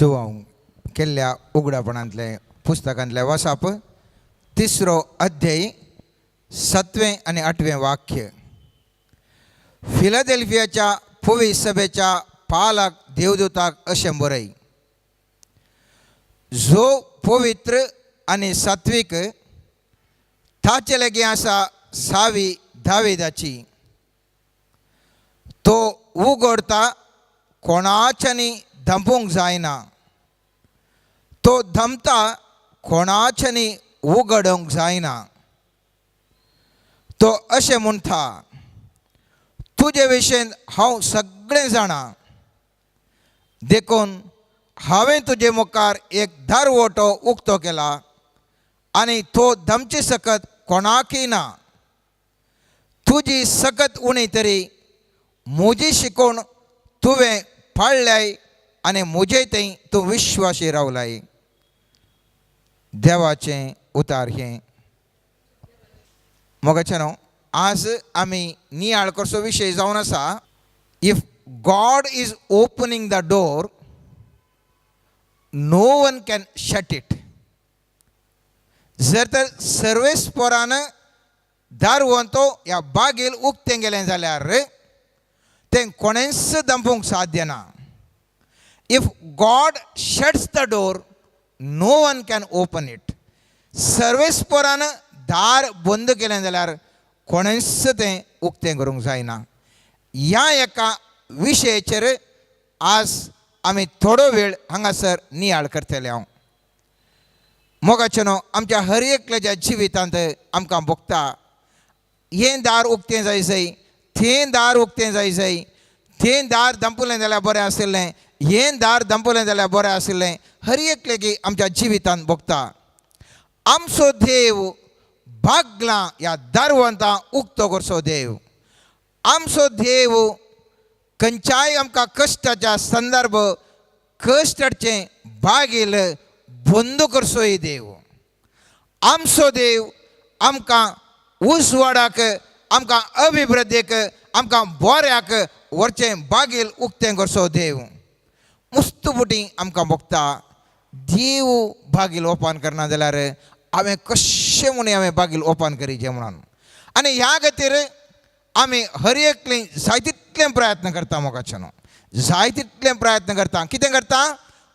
जुवांव केल्ल्या उगडापणांतलें पुस्तकांतलें वसाप तिसरो अध्याय सातवें आनी आठवें वाक्य. फिलादेल्फियाच्या पुवी सभेच्या पालक देवदूताक अशें बरय, जो पवित्र आनी सात्वीक, ताचे लागीं आसा सावी दाविदाची, तो उगडता कोणाच्यानी धंपूंक जायना, तो धमता कोणाच्यानी उगडूंक जायना. तो अशें म्हणटा, तुजे विशयन हांव सगळें जाणा, देखून हांवें तुजे मुखार एक दारवटो उक्तो केला आनी तो धमची सकत कोणाकय ना. तुजी सकत उणी तरी म्हजी शिकोवण तुवें पाळ्ळ्याय आनी म्हजे थंय तूं विश्वासी रावलाय. देवाचें उतार हें. मोगाचें न्हू, आज आमी नियाळ करचो विशय जावन आसा, If God is opening the door, no one can shut it. जर तर सर्वेस्परान दारवंतो ह्या बागेल उक्तें गेलें जाल्यार तें कोणेंच दंपूंक साध्य ना. If God shuts the door, no one can open it. सर्वेस्परान दार बंद केलें जाल्यार कोणेंच तें उक्तें करूंक जायना. ह्या एका विशयाचेर आज आमी थोडो वेळ हांगासर नियाळ करतले. हांव मोगाचें न्हू, आमच्या हर एकल्याच्या जिवितांत आमकां भोगता, हें दार उक्तें जाय जाय, थें दार उक्तें जाय जाय, थें दार दंपुलें जाल्यार बरें आशिल्लें, हें दार दंपुलें जाल्यार बरें आशिल्लें. हर एकले आमच्या जिवितांत भोगता. आमचो देव बागलां ह्या दारवंतां उक्तो करचो देव. आमचो देव खंयच्याय आमकां कश्टाच्या संदर्भ कश्ट हाडचें बागील बंद करचोय देव. आमचो देव आमकां उजवाडाक, आमकां अभिवृद्धीक, आमकां बऱ्याक व्हरचें बागील उक्तें करचो देव. मुस्त बुटी आमकां भोगता, देव बागील ओपन करना जाल्यार हांवें कशें म्हूण हांवें बागील ओपन करीचें म्हणून. आनी ह्या खातीर आमी हर एकली जाय तितले प्रयत्न करता. मोगाचें न्हू, जाय तितले प्रयत्न करता. कितें करता?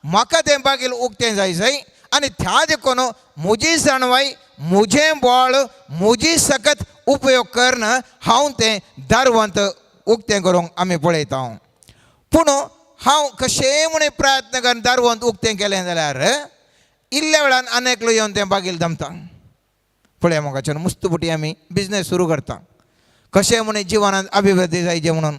म्हाका तें बागील उक्तें जाय जाय आनी त्या देखून म्हजी जाणवाय, म्हजें बळ, म्हजी सकत उपयोग करून हांव तें दारवंत उक्तें करूंक आमी पळयता. पूण हांव कशें म्हूण प्रयत्न करून दारवंत उक्तें केलें जाल्यार इल्ल्या वेळान आनी एकलो येवन तें बागील दमता. पळया मोगाच्यान, मुस्त बुटी आमी बिजनेस सुरू करता, कशें म्हूण जिवनांत अभिवृद्धी जायची म्हणून.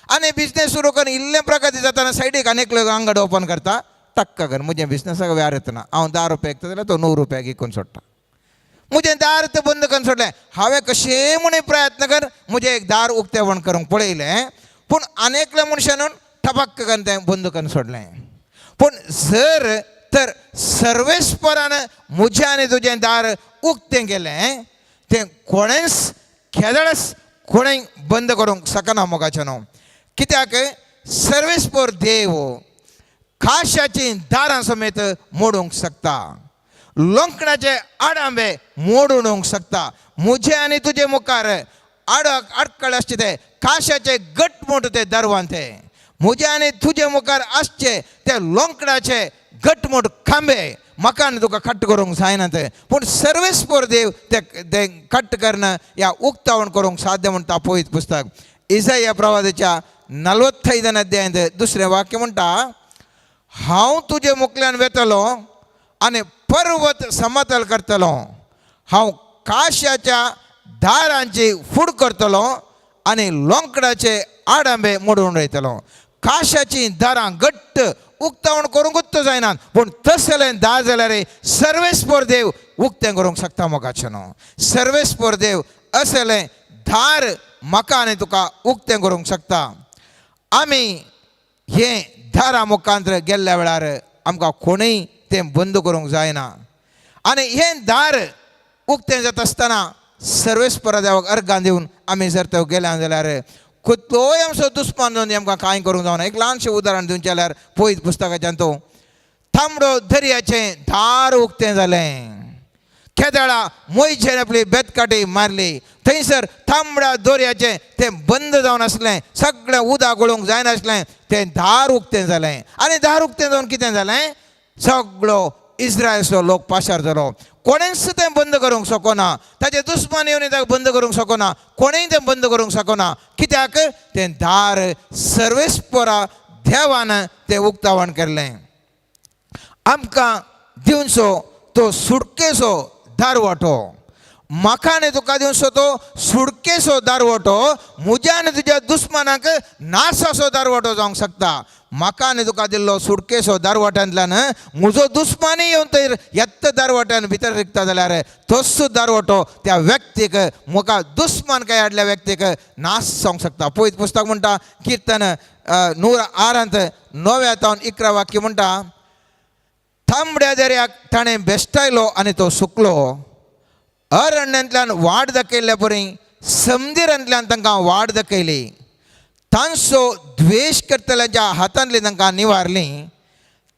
आनी बिजनेस सुरू करून इल्लें प्रगती जाताना सायडीक आनी एकलो अंगड ओपन करता, टक्क कर म्हजें बिजनेसाक व्यार येतना. हांव 10 रुपयाक विकता जाल्यार तो 9 रुपयाक विकून सोडटा. म्हजें दार तर बंद करून सोडलें. हांवें कशें म्हूण प्रयत्न कर म्हजें एक दार उक्तेपण करूंक पळयलें, पूण आनी एकल्या मनशान ठपक्क करून तें बंद करून सोडलें. पूण जर तर सर्वेस्परान म्हजें आनी तुजें दार उक्तें केलें, तें कोणेंच केदळच कोणें बंद करूंक शकना. मोगाचें न्हू, कित्याक सर्वेस्पर देव काशाची दारां समेत मोडूंक शकता, लोंकणाचे आडांबे मोडूंक शकता. म्हजे आनी तुजे मुखार आडक आडकळ आसचे ते काशाचे घटमूट ते दरवांते, म्हजे आनी तुजे मुखार आसचे ते लोंकणाचे घटमूट खांबे म्हाका आनी तुका कट करूंक जायना ते. पूण सर्वेस्पर देव ते ते कट करणं या उक्तावण करूंक साध्य म्हणटा पवित्र पुस्तक. इसाया प्रवादाच्या 45 अध्यायांत दुसरें वाक्य म्हणटा, हांव तुजे मुखल्यान वेतलो आनी पर्वत समतल करतलो, हांव काश्याच्या दारांची फूड करतलो आनी लोंकडाचे आडांबे मोडून उडयतलो. काशाची दारां घट्ट उक्तावण करूंकूच जायना, पूण तसलें दार जाल्यार सर्वेस्पर देव उक्तें करूंक शकता. मोगाचें न्हू, सर्वेस्पर देव असलें दार म्हाका आनी तुका उक्तें करूंक शकता. आमी हें दारा मुखांत गेल्ल्या वेळार आमकां कोणूय तें बंद करूंक जायना. आनी हें दार उक्तें जाता आसतना सर्वेस्परा देवाक अर्गां दिवन आमी जर तो गेल्या जाल्यार कितलोय आमचो दुस्मान जावन आमकां कांय करूंक जावना. एक ल्हानशें उदाहरण दिवचें जाल्यार पयत पुस्तकाच्यान तो तांबडो दर्याचें दार उक्तें जालें. केदळा मोयजेन आपली बेतकाटी मारली, थंयसर तांबड्या दोरयाचें तें बंद जावन आसलें, सगळें उदक गळूंक जायनासलें, तें दार उक्तें जालें. आनी दार उक्तें जावन कितें जालें, सगळो इस्रायलचो लोक पाशार जालो. कोणेंच तें बंद करूंक शकना, ताचे दुस्मान येवन ताका बंद करूंक शकना, कोणेंय तें बंद करूंक शकना. कित्याक तें दार सर्वेस्परा देवान तें उक्तावण केल्लें. आमकां दिवचो तो सुटकेचो दारवाटो, म्हाका आनी तुका दिवचो तो सुटकेचो दारवाटो म्हज्या आनी तुज्या दुस्मानाक नासाचो दारवाटो जावंक शकता. म्हाका आनी तुका दिल्लो सुटकेचो दारवाट्यांतल्यान म्हजो दुस्मानय येवन थंय येत्त दारवाट्यान भितर रिगता जाल्यार तोच दारवाटो त्या व्यक्तीक, म्हाका दुस्मान काय हाडल्या व्यक्तीक नाश जावंक शकता. पयत पुस्तक म्हणटा किर्तन 106 9 तावन 11 वाक्य म्हणटा, तांबड्या दर्याक ताणें बेश्टायलो आनी तो सुकलो, अरण्यांतल्यान वाट दाखयल्ल्या परी समदिरांतल्यान तांकां वाट दाखयली, तांचो द्वेश करतल्यांच्या हातांतली तांकां निवारली,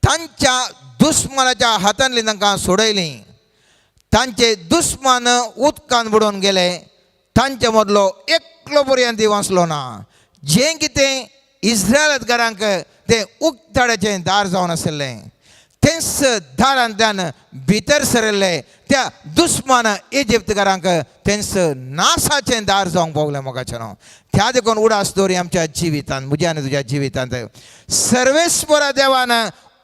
तांच्या दुस्मानाच्या हातांतली तांकां सोडयली, तांचे दुस्मान उदकान बुडोवन गेले, तांचे मदलो एकलो पर्यंत वाचलो ना. जें कितें इस्रायलांत तें उक्ताड्याचें दार जावन आशिल्लें, तेंच दारांतल्यान भितर सरिल्ले त्या दुस्मान इजिप्तकारांक तेंच नासाचें दार जावंक पावलें. मोगाचें न्हू, त्या देखून उडास दवरी आमच्या जिवितांत, म्हज्या आनी तुज्या जिवितांत सर्वेस्परा देवान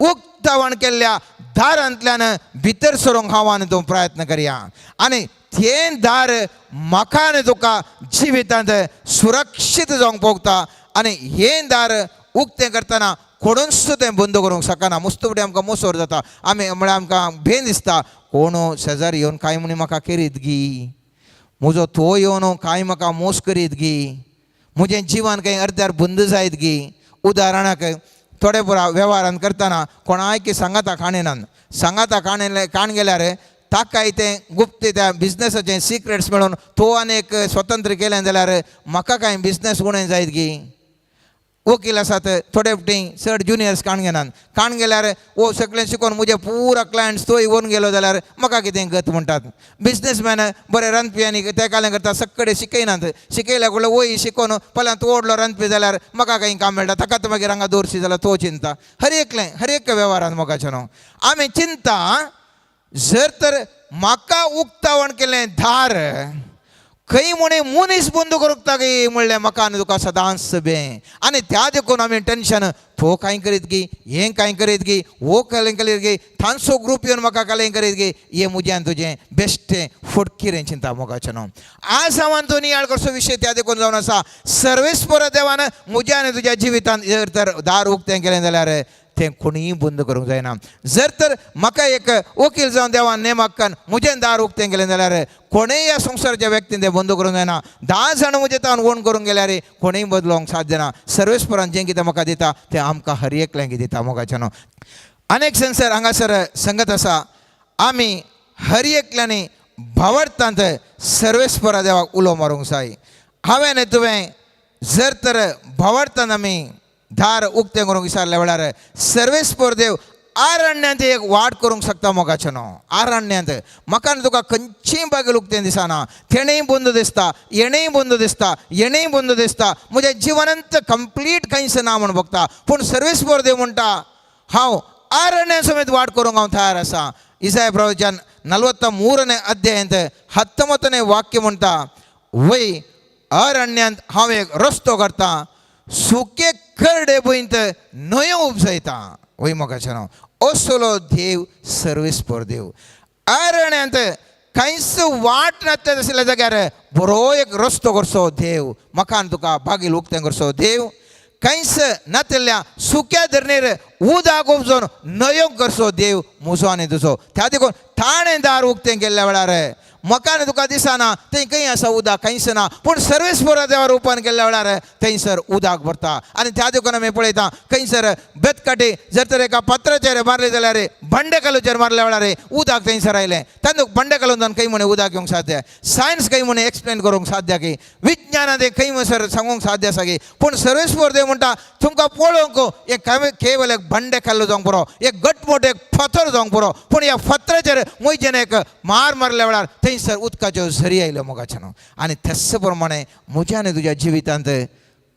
उक्तावण केल्ल्या दारांतल्यान भितर सरूंक हांव आनी तूं प्रयत्न करया, आनी तें दार म्हाका आनी तुका जिवितांत सुरक्षीत जावंक पावता. आनी हें दार उक्तें करतना कोणूच तें बंद करूंक शकना. मुस्त फुडें आमकां मोसोर जाता, आमी म्हळ्यार आमकां भेन दिसता, कोण शेजारी येवन कांय म्हणी म्हाका केरीत गी, म्हजो तो येवन कांय म्हाका मोस करीत गी, म्हजें जिवन कांय अर्द्यार बंद जायत गी. उदाहरणाक थोडे पुरा वेव्हारान करतना कोणायकी सांगाता काणयनान, सांगाता काण काण गेल्यार ताकाय तें गुप्त त्या बिजनसाचें सिक्रेट्स मेळून तो आनी एक स्वतंत्र केलें जाल्यार म्हाका कांय बिजनस उणें जायत गी. वकील आसात थोडे फावटी चड ज्युनियर्स काण घेनात, काण गेल्यार वो सगळें शिकोवन म्हजे पुरा क्लायंट्स तोय येवन गेलो जाल्यार म्हाका कितें गत म्हणटात. बिजनसमॅन बरें रांदपी आनी ते कालें करता, सगळे शिकयनात, शिकयल्या कडलो वय शिकोवन पल्यान तो व्हडलो रांदपी जाल्यार म्हाका कांय काम मेळटा, ताकाच मागीर हांगा दवरशी जाल्यार तो चिंता. हर एकलें हर एक वेव्हारान मोगाचें न्हू आमी चिंता, जर तर म्हाका उक्तावण केलें दार खंय म्हणे मनीस बंद करूंक तागे म्हणलें म्हाका आनी तुका सदांच बें, आनी त्या देखून आमी टेंशन, तो कांय करीत गी, हें कांय करीत गी, हो कालें करीत गी, तांचो ग्रूप येवन म्हाका कालें करीत गी, हें म्हजें आनी तुजें बेश्टें फटकिरें चिंता मोगाचें न्हू. आज हांव आनी तूं नियाळ करचो विशय त्या देखून जावन आसा, सर्वेस्पर देवान म्हज्या आनी तुज्या जिवितांत जर तर दार उक्तें केलें जाल्यार तें कोणीय बंद करूंक जायना. जर तर म्हाका एक वकील जावन देवान नेमाकान म्हजें दार उक्तें केलें जाल्यार कोणेय ह्या संवसाराच्या व्यक्तीन तें बंद करूंक जायना. 10 जाण म्हजें तावन ओण करूंक गेल्यार कोणेय बदलोवंक साध्य ना. सर्वेस्परान जें कितें म्हाका दिता तें आमकां हर एकल्यांक दिता मोगाचें न्हू. अनेक संवसार हांगासर संगत आसा, आमी हर एकल्यांनी भावार्थांत सर्वेस्परा देवाक उलो मारूंक जाय. हांवें आनी तुवें जर तर भावार्थान आमी दार उक्तें करूंक विचारल्या वेळार सर्वेस्पर देव आरण्यांत एक वाट करूंक शकता मोगाचें न्हू. आरण्यांत म्हाका आनी तुका खंयचीय बागेल उक्तें दिसना, तेणेय बंद दिसता, हेणेय बंद दिसता, हेणेय बंद दिसता, म्हज्या जिवनांत कंप्लीट कांयच ना म्हूण भोगता. पूण सर्वेस्पर देव म्हणटा हांव आरण्या समेत वाट करूंक हांव तयार आसा. इसाय प्रवचन 43ನೇ अध्यायांत 19ನೇ वाक्य म्हणटा, वय अरण्यांत हांव एक रस्तो करता, सुके करडे भुंयत न्हंयो उपजयता. वय मोगाचें न्हू, असलो देव सर्वेस्पर देव. अरण्यांत कांयच वाट नासता आसल्या जाग्यार बरो एक रस्तो करचो देव, म्हाका आनी तुका बागील उक्तें करचो देव. कांयच नातिल्ल्या सुक्या धरणीर उदक उपजोवन न्हंयो करचो देव म्हजो आनी तुजो. त्या देखून ताणें दार उक्तें केल्ल्या वेळार म्हाका आनी तुका दिसना थंय खंय आसा उदक, कांयच ना. पूण सर्वेस्पोरा देवा रुपान केल्ल्या वेळार थंयसर उदक भरता. आनी त्या देखून आमी पळयता खंयसर बेतकाटी जर तर एका पत्राचेर मारले जाल्यार बंडेकालूचेर मारल्या वेळार उदक थंयसर आयलें. तांदूळ बंडेकालून खंय म्हण उदक येवंक साध्य, सायन्स खंय म्हण एक्सप्लेन करूंक साध्य की विज्ञानान तें खंय म्हणसर सांगूंक साध्य आसा की. पूण सर्वेस्पोर देव म्हणटा तुमकां पळोवंक एक केवल एक बंडेकालो जावंक पुरो, एक घटमूट एक फातर जावंक पुरो, पूण ह्या फातराचेर म्हजेन एक मार मारल्या वेळार थंयसर उदकाच्यो झरी आयल्यो मोगाच्यान. आनी तेच प्रमाणे म्हज्या आनी तुज्या जिवितांत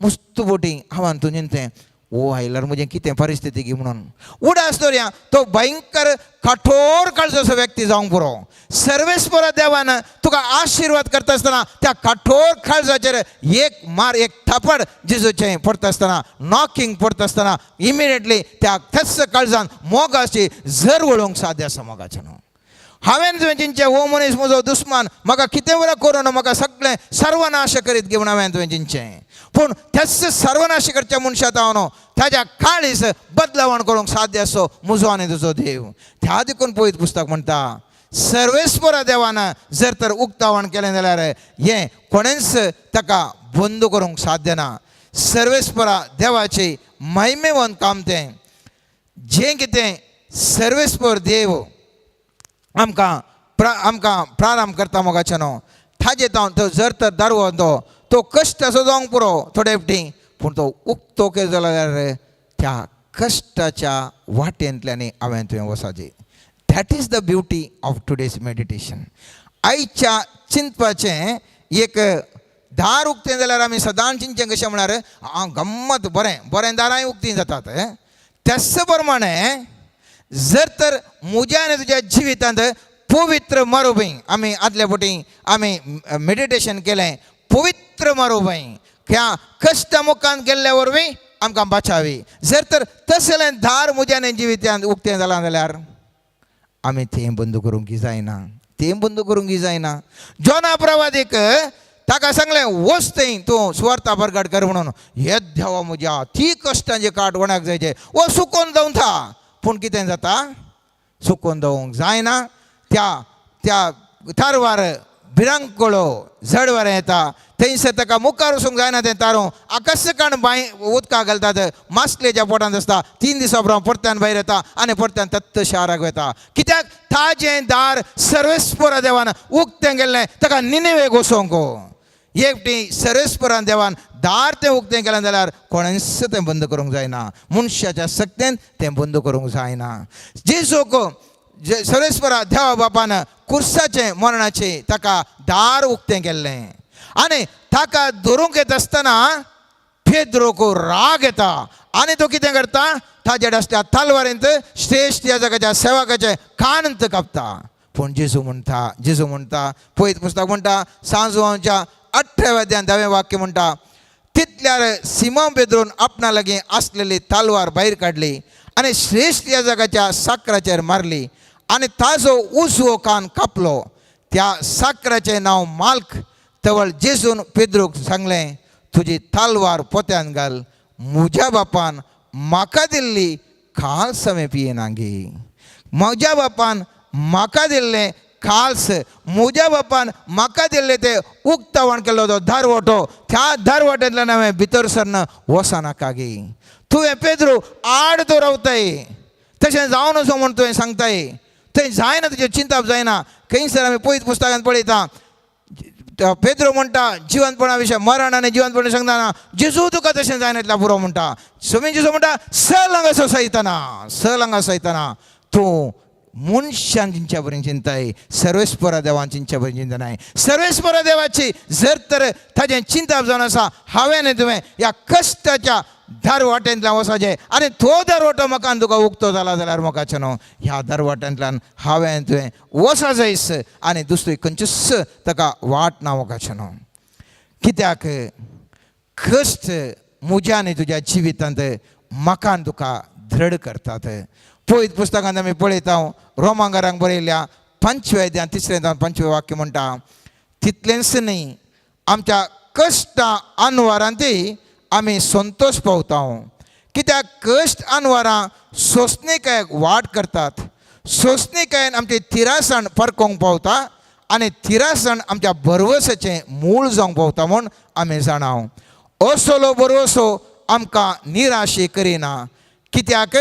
मुस्त बोटी हांवें तुजें तें ओ आयल्यार म्हजें कितें परिस्थिती गी म्हणून उडास दवरया. तो भयंकर कठोर काळजाचो व्यक्ती जावंक पुरो. सर्वेस्परा देवान तुका आशिर्वाद करता आसतना त्या कठोर काळजाचेर एक मार, एक थापड जेजूचें पडटा आसतना, नॉकिंग पडटा आसतना इमिडिएटली त्या त्याच काळजान मोगाची झर वळोवंक साध्य आसा मोगाचें. न्हू हांवें तुवें चिंतचें हो मनीस म्हजो दुस्मान, म्हाका कितें बरें करून म्हाका सगळें सर्वनाश करीत घेवन हांवें तुवें चिंतचें. पूण त्याच सर्वनाश करच्या मनशांत हांव न्हू ताज्या काळीस बदलावण करूंक साध्य आसो म्हजो आनी तुजो देव. त्या देखून पळयत पुस्तक म्हणटा सर्वेस्परा देवान जर तर उक्तावण केलें जाल्यार हें कोणेंच ताका बंद करूंक साध्य ना. सर्वेस्परा देवाची महिमेवंत काम तें जें कितें सर्वेस्पर देव आमकां आमकां प्रारंभ करता मोगाचें न्हू ताजे तो जर तर दारवो तो कश्ट असो जावंक पुरो थोडे फावटी, पूण तो उक्तो केलो जाल्यार त्या कश्टाच्या वाटेंतल्यान हांवें तुवें वचाचें. That is the beauty of today's meditation. आयच्या चिंतपाचें एक दार उक्तें जाल्यार आमी सदांच चिंतचें कशें म्हळ्यार आं गम्मत बरें बरें दारांय उक्तीं जातात. त्याच प्रमाणे जर तर म्हज्या आनी तुज्या जिवितांत पवित्र मरुभूंय आमी आदल्या फावटी आमी मेडिटेशन केलें, पवित्र मरुभूंय ह्या कश्टा मुखान गेल्ल्या वरवीं आमकां बाचावी. जर तर तसलें दार म्हज्या आनी जिवितांत उक्तें जालां जाल्यार आमी तें बंद करूंक जायना, तें बंद करूंक जायना. जोना प्रवादीक ताका सांगलें वच थंय तूं सुवार्ता परगट कर म्हणून. येत देवा म्हज्या ती कश्टांचे काट कोणाक जायचे वो सुकोन दवता. पूण कितें जाता, सुकोन दवरूंक जायना. त्या त्या तारवार भिरांकळो जडवारें येता थंयसर ताका मुखार वचूंक जायना. तें तारूं आकस्कान बांय उदकाक घालतात, मासलेच्या पोटांत आसता. 3 दिसां उपरांत परत्यान भायर येता आनी परत्यान तत्त शाराक वता. कित्याक ताजें दार सर्वेस्परा देवान उक्तें केल्लें ताका निनेवेक वचोंक. एकटी सर्वेस्परान देवान दार तें उक्तें केलें जाल्यार कोणेंच तें बंद करूंक जायना. मनशाच्या शक्तेन तें बंद करूंक जायना. जेजूक सर्वेस्परा देवा बापान कुर्साचें मरणाचें ताका दार उक्तें केल्लें आनी ताका धरूंक येता आसतना पेद्रोक राग येता आनी तो कितें करता, ताजे आसल्या तलवारींत श्रेश्ठ ह्या जगाच्या सेवकाचें कानंत कापता. पूण जेजू म्हणटा, जेजू म्हणटा पळयत पुस्तक म्हणटा सांजवांच्या 18व्या अध्यायान 10वें वाक्य म्हणटा, तितल्यार सिमोन पेद्रोन आपणा लागीं आसलेली तलवार भायर काडली आनी श्रेश्ठ ह्या जगाच्या साकराचेर मारली आनी ताजो उजवो कान कापलो. त्या साकराचें नांव माल्क. तवळ जेजून पेद्रूक सांगलें, तुजी तलवार पोत्यान घाल, म्हज्या बापान म्हाका दिल्ली खाल्स हांवें पियेना गे. म्हज्या बापान म्हाका दिल्लें खाल्स, म्हज्या बापान म्हाका दिल्लें तें उक्तावण केल्लो तो दारवटो, त्या दारवट्यांतल्यान हांवें भितर सरन वचनाका गे. तुवें पेद्रू आड तूं रावताय, तशें जावन वचो म्हूण तुवें सांगताय, थंय जायना, तुजें चिंतप जायना. खंयसर आमी पयत पुस्तकांत पळयता पेद्रो म्हणटा जिवंतपणा विशय मरण आनी जिवंतपणा सांगतना जेजू तुका तशें जायना इतल्या पुरो म्हणटा. स्वामी जेजू म्हणटा सल हांगा सयतना, सल हांगा सयतना तूं मनशान चिंतच्या बरी चिंताय, सर्वेस्परा देवान चिंतच्या बरी चिंतनाय. सर्वेस्परा देवाची जर तर ताजें चिंतप जावन आसा हांवें न्ही तुवें ह्या कश्टाच्या दारवाटेंतल्यान वचपाचें आनी तो दारवाटो म्हाका तुका उक्तो जाला जाल्यार मोगाचें न्हू ह्या दारवाटेंतल्यान हांवें तुवें वचा जायस आनी दुसरी खंयचीच ताका वाट ना मोगाचें न्हू. कित्याक कश्ट म्हज्या आनी तुज्या जिवितांत म्हाका आनी तुका दृढ करतात. पळयत पुस्तकांत आमी पळयता रोमांगारांक बरयल्या 5व्या अध्यायान 3रें जावन 5वें वाक्य म्हणटा, तितलेंच न्ही आमच्या कश्टां अनवारांतय आमी संतोश पावता. कित्याक कश्ट अनवारां सोंसणीकायेक वाट करतात, सोंसणीकायेन आमची थिरासाण परकोंक पावता आनी थिरासण आमच्या भरवसाचें मूळ जावंक पावता म्हूण आमी जाणाव. असलो भरवसो आमकां निराशे करिना, कित्याक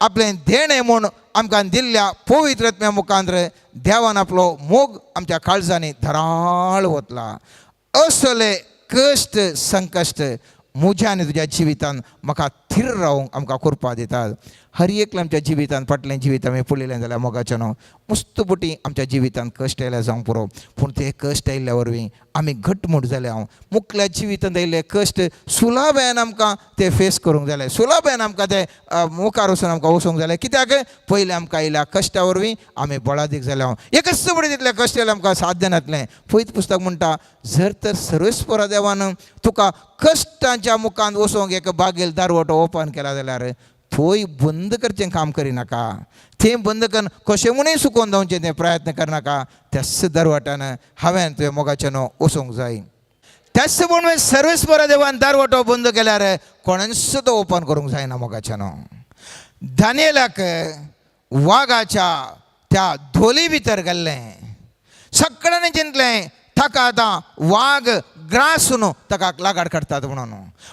आपलें देणें म्हूण आमकां दिल्ल्या पवित्र आत्म्या मुखांत देवान आपलो मोग आमच्या काळजांनी धराळ वतला. असले कश्ट संकश्ट म्हज्या आनी तुज्या जिवितान म्हाका थीर रावंक आमकां कृपा दितात. हर एकल्या आमच्या जिवितान फाटलें जिवीत आमी पळयलें जाल्यार मोगाचें न्हू मस्त पटी आमच्या जिवितान कश्ट आयल्या जावंक पुरो, पूण ते कश्ट आयिल्ल्या वरवीं आमी घटमूट जाले. हांव मुखल्या जिवितांत आयिल्ले कश्ट सुलाभ्यान आमकां ते फेस करूंक जाले, सुलाभ्यान आमकां ते मुखार वचून आमकां वचूंक जालें. कित्याक पयलें आमकां आयिल्ल्या कश्टा वरवीं आमी बळादीक जाले. हांव एकच फुडें तितले कश्ट आयले आमकां साध्य नासलें. पयत पुस्तक म्हणटा जर तर सर्वेस्परा देवान तुका कश्टांच्या मुखान वचोंक एक बागेल दारवटो ओपन केला जाल्यार थंय बंद करचें काम करिनाका, थंय बंद करून कशें म्हणूय सुकोवन जावचें तें प्रयत्न करनाका. त्याच दरवट्यान हांवें तुवें मोगाचें न्हू वचूंक जाय. त्याच पूण सर्वेस्परा देवान दारवटो बंद केल्यार कोणेंच तो ओपन करूंक जायना मोगाचें न्हू. दानियलाक वागाच्या त्या धोली भितर घाल्लें, सगळ्यांनी चिंतलें ताका आतां वाग ग्रासून ताका लागाड काडटात म्हणून,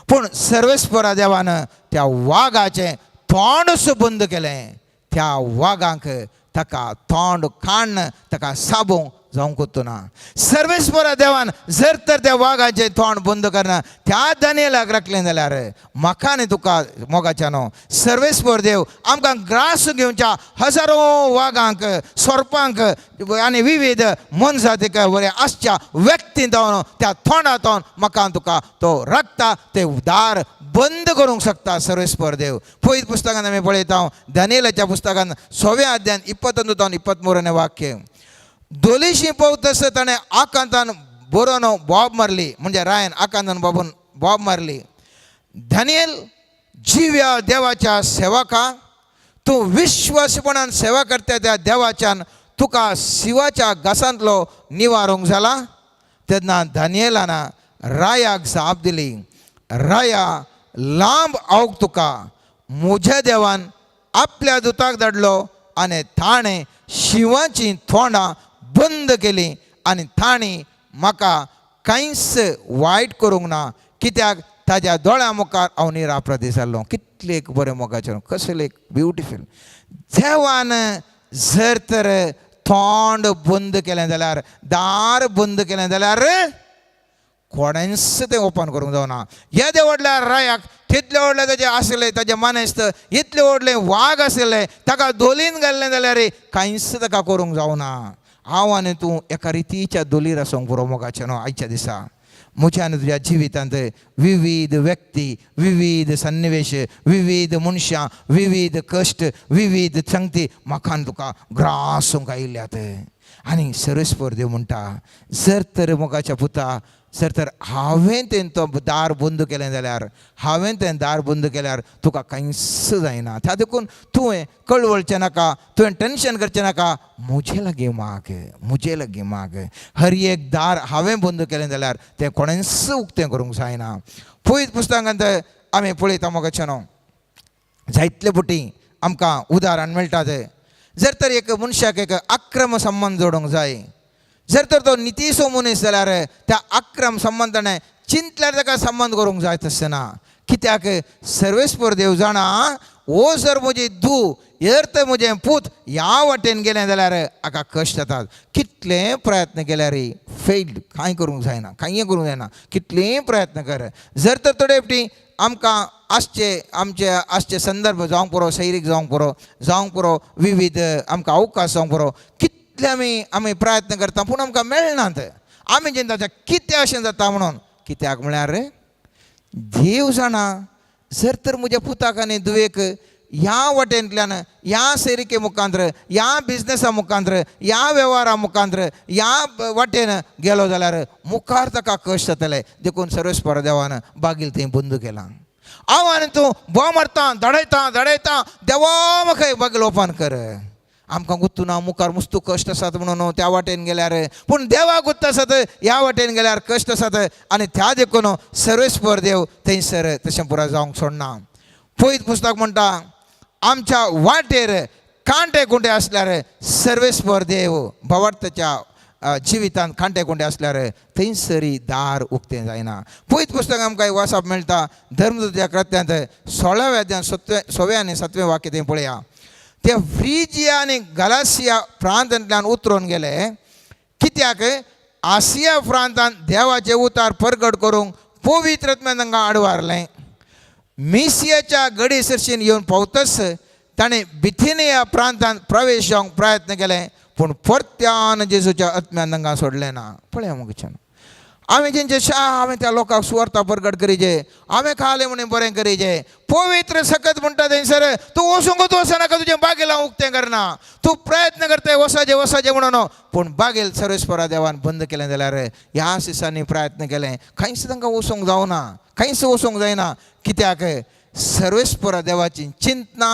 पूण सर्वेस्परा देवान त्या वागाचें तोंडूच बंद केलें. त्या वागांक ताका तोंड काडून ताका साबूंक जावंक ना. सर्वेस्परा देवान जर तर त्या वागाचें तोंड बंद करना त्या दानियलाक राखलें जाल्यार म्हाका आनी तुका मोगाच्या न्हू सर्वेस्पर देव आमकां ग्रास घेवच्या हजारो वागांक सोरपांक आनी विविध मनजातीक बरें आसच्या व्यक्तीं जावन त्या तोंडांत म्हाका तुका तो राखता, ते दार बंद करूंक शकता सर्वेस्पर देव. पयत पुस्तकान आमी पळयता दानियलाच्या पुस्तकान 6व्या अध्यायान 21 जावन 23 वाक्य, दोलीशी पावतस ताणें आकांतान बरोवन बोब मारली, म्हणजे रायन आकांतान बाबून बोब मारली, दानियल जिव्या देवाच्या सेवका, तूं विश्वासपणान सेवा करता त्या देवाच्यान तुका शिवाच्या घासांतलो निवारूंक जाला. तेन्ना दानियलान रायाक जाप दिली, राया लांब आवक तुका, म्हज्या देवान आपल्या दुताक धाडलो आनी ताणें शिंवाचीं तोंडां बंद केली आनी तांणी म्हाका कांयच वायट करूंक ना, कित्याक ताज्या दोळ्या मुखार हांव निराप्रदी जाल्लो. कितलें एक बरें मोगाचें, कसलें एक ब्युटिफूल. देवान जर तर तोंड बंद केलें जाल्यार, दार बंद केलें जाल्यार कोणेंच तें ओपन करूंक जावना. येदे व्हडल्या रायाक तितले व्हडले ताजे आसले ताजे मानेस्त, इतले व्हडले वाग आसले, ताका दोलीन घाल्लें जाल्यार कांयच ताका करूंक जावना. हांव आनी तूं एका रितीच्या दोलीर आसूंक पुरो मोगाचें न्हू. आयच्या दिसा म्हज्या आनी तुज्या जिवितांत विविध व्यक्ती, विविध सन्निवेश, विविध मनशां, विविध कश्ट, विविध संगती म्हाका आनी तुका ग्रासूंक आयिल्ल्यात. आनी सर्वेस्पर देव म्हणटा जर तर मोगाच्या पुता जर तर हांवें तें तो दार बंद केलें जाल्यार, हांवें तें दार बंद केल्यार तुका कांयच जायना. त्या देखून तुवें कळवळचें नाका, तुवें टेंशन करचें नाका, म्हजे लागीं माग, म्हजे लागीं माग. हर एक दार हांवें बंद केलें जाल्यार तें कोणेंच उक्तें करूंक जायना. पयत पुस्तकांत आमी पळयता मोगाचें न्हू जायतले पटी आमकां उदाहरण मेळटा. तें जर तर एक मनशाक एक आक्रम संबंद जोडूंक जाय, जर तर तो नितीचो मनीस जाल्यार त्या आक्रम संबंदाने चिंतल्यार ताका संबंद करूंक जाय तशें ना. कित्याक सर्वेस्पर देव जाणा, हो जर म्हजी धूव जर तर म्हजें पूत ह्या वाटेन गेलें जाल्यार हाका कश्ट जातात. कितले प्रयत्न केल्यार फेल्ड, कांय करूंक जायना, कांय करूंक जायना. कितलेय प्रयत्न कर, जर तर थोडे फावटी आमकां आसचे आमचे आसचे संदर्भ जावंक पुरो, सैरीक जावंक पुरो, जावंक पुरो विविध आमकां अवकाश जावंक पुरो, कितले आमी आमी प्रयत्न करता पूण आमकां मेळनात. आमी चिंता कितें अशें जाता म्हणून, कित्याक म्हळ्यार देव जाणा जर तर म्हज्या पुताक आनी धुवेक ह्या वाटेंतल्यान, ह्या सैरिके मुखांत्र, ह्या बिजनसा मुखांत्र, ह्या वेव्हारा मुखांत्र, ह्या वाटेन गेलो जाल्यार मुखार ताका कश्ट जातले. देखून सर्वेस्पर देवान बागील थंय बंद केलां. हांव आनी तूं बोव मारता, दडयता दडयता, देवा म्हाका बागील ओपन कर. आमकां गुत्तू ना मुखार मुस्तू कश्ट आसात म्हणून त्या वाटेन गेल्यार, पूण देवाक गुत्त आसात ह्या वाटेन गेल्यार कश्ट आसात. आनी त्या देखून सर्वेस्पर देव थंयसर तशें पुरो जावंक सोडना. पयत पुस्तक म्हणटा आमच्या वाटेर कांटे कुंटे आसल्यार सर्वेस्पर देव भवार्थाच्या जिवितांत कांटे कुंटे आसल्यार थंयसरी दार उक्तें जायना. पयत पुस्तक आमकां वाचप मेळटा धर्मदूत्या कृत्यांत 16व्या अध्याय 6व्या आनी 7वें वाक्य तें पळया. ते फ्रिजिया आनी गलासिया प्रांतांतल्यान उतरून गेले कित्याक आसिया प्रांतांत देवाचे उतार परगट करूंक पवित्र आत्म्यान तांकां आडवारलें. मिसियाच्या गडी सरशीन येवन पावतच ताणें बिथिनिया प्रांतांत प्रवेश जावंक प्रयत्न केले पूण परत्यान जेजूच्या आत्म्यान तांकां सोडलें ना. पळया मोगच्यान हांवें जेंचे शा हांवें त्या लोकांक सुवार्ता परगट करीजे, हांवें खालें म्हणून बरें करीजे. पवित्र सकत म्हणटा थंयसर तूं वचूंकच वचनाका, तुजें बागेल हांव उक्तें करना. तूं प्रयत्न करताय वसाजे वसाजे म्हणून, पूण बागेल सर्वेस्परा देवान बंद केलें जाल्यार ह्या दिसांनी प्रयत्न केलें कांयच तांकां वचूंक जावना, कांयच वचूंक जायना. कित्याक सर्वेस्परा देवाची चिंतना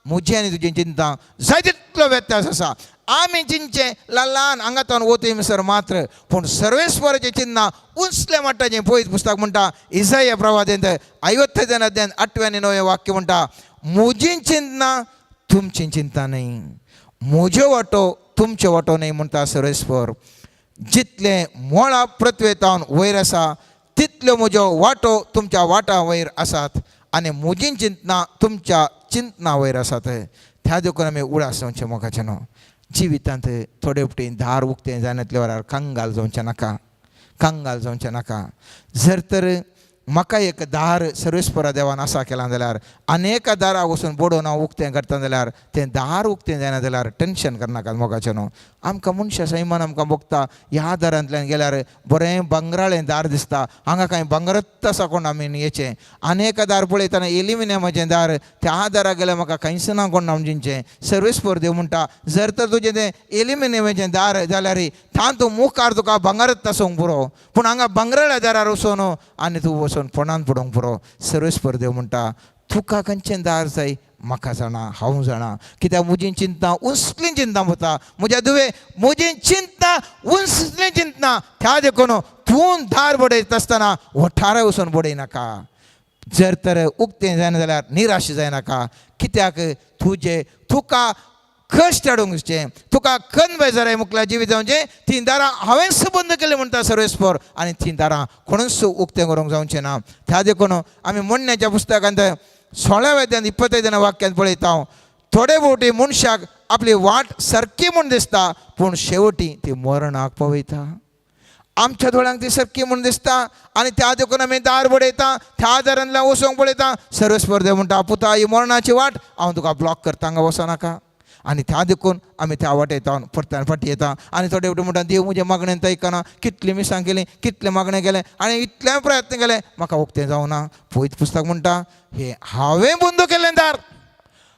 म्हजी आनी तुजी चिंता जाय तितलो व्यत्यास आसा. आमी चिंतचें ल्हान हांगा तावन वतय सर मात्र, पूण सर्वेस्वराचें चिन्ह उंचलें म्हणटा. पयत पुस्तक म्हणटा इसाया प्रवादेंत 50 अध्याय 8वें आनी 9वें वाक्य म्हणटा, म्हजी चिंतना तुमची चिंता न्हय, म्हज्यो वाटो तुमच्यो वाटो न्हय म्हणटा सर्वेस्वर. जितलें मोळा पृथ्वे तावन वयर आसा तितल्यो म्हज्यो वाटो तुमच्या वाटां वयर आसात आनी म्हजी चिंतना तुमच्या चिंतना वयर आसात. त्या देखून आमी उडास जावचें मोगाचें न्हू. जिवितांत थोडे फावटी दार उक्तें जायनातल्या वेळार कंगाल जावचें नाका, कंगाल जावचें नाका. जर तर म्हाका एक दार सर्वेस्परा देवान आसा केलां जाल्यार आनी एका दाराक वचून बडोवन हांव उक्तें करता जाल्यार तें दार उक्तें जायना जाल्यार टेंशन करनाका मोगाचें न्हू. आमकां मनशां सैमान आमकां भोगता ह्या दारांतल्यान गेल्यार बरें भांगराळें दार दिसता, हांगा कांय भांगरत आसा कोण आमी येचें. आनी एका दार पळयतना एलिमिनियमाचें दार, त्या दाराक गेल्यार म्हाका कांयच ना कोण समजिंचें. सर्वेस्पर देव म्हणटा जर तर तुजें तें एलिमिनियमाचें दार जाल्यार तातूंत मुखार तुका भांगरत आसूंक पुरो, पूण हांगा भांगराळ्या दारार वचून आनी तूं वचून फोंडान पडोवंक पुरो. सर्वेस्पर देव म्हणटा तुका खंयचें दार जाय म्हाका जाणा, हांव जाणा. कित्याक म्हजी चिंता उंचली चिंता वता म्हज्या दुवे, म्हजी चिंता उंचली चिंतना. त्या देखून तूं दार बडयता आसतना वठारा वचून बडयनाका. जर तर उक्तें जायना जाल्यार निराश जायनाका. कित्याक तुजे तुका कश्ट हाडूंक दिसचें, तुका कन बेजाराय मुखल्या जिवीत जावचें. तीं दारां हांवेंच बंद केलीं म्हणटा सर्वेस्पर आनी तीं दारां कोणूच उक्तें करूंक जावचें ना. त्या देखून आमी म्हणण्याच्या पुस्तकांत 16व्या अध्यायांत 25 वाक्यांत पळयता हांव, थोडे फावटी मनशाक आपली वाट सारकी म्हूण दिसता पूण शेवटी ती मरणाक पावयता. आमच्या दोळ्यांक ती सारकी म्हूण दिसता आनी त्या देखून आमी दार बडयता, त्या दारांतल्यान वचूंक पळयता. सर्वेस्पर देव म्हणटा पुता ही मरणाची वाट हांव तुका ब्लॉक करता, हांगा वचनाका. आनी त्या देखून आमी त्या वाटेत परत्यान फाटी येता आनी थोडे फावटी म्हणटा देव म्हजें मागणें आयकना, कितलीं मिसां केलीं, कितलें मागणें केलें आनी इतलें प्रयत्न केलें म्हाका उक्तें जावना. पयत पुस्तक म्हणटा हें हांवें बंद केलें दार,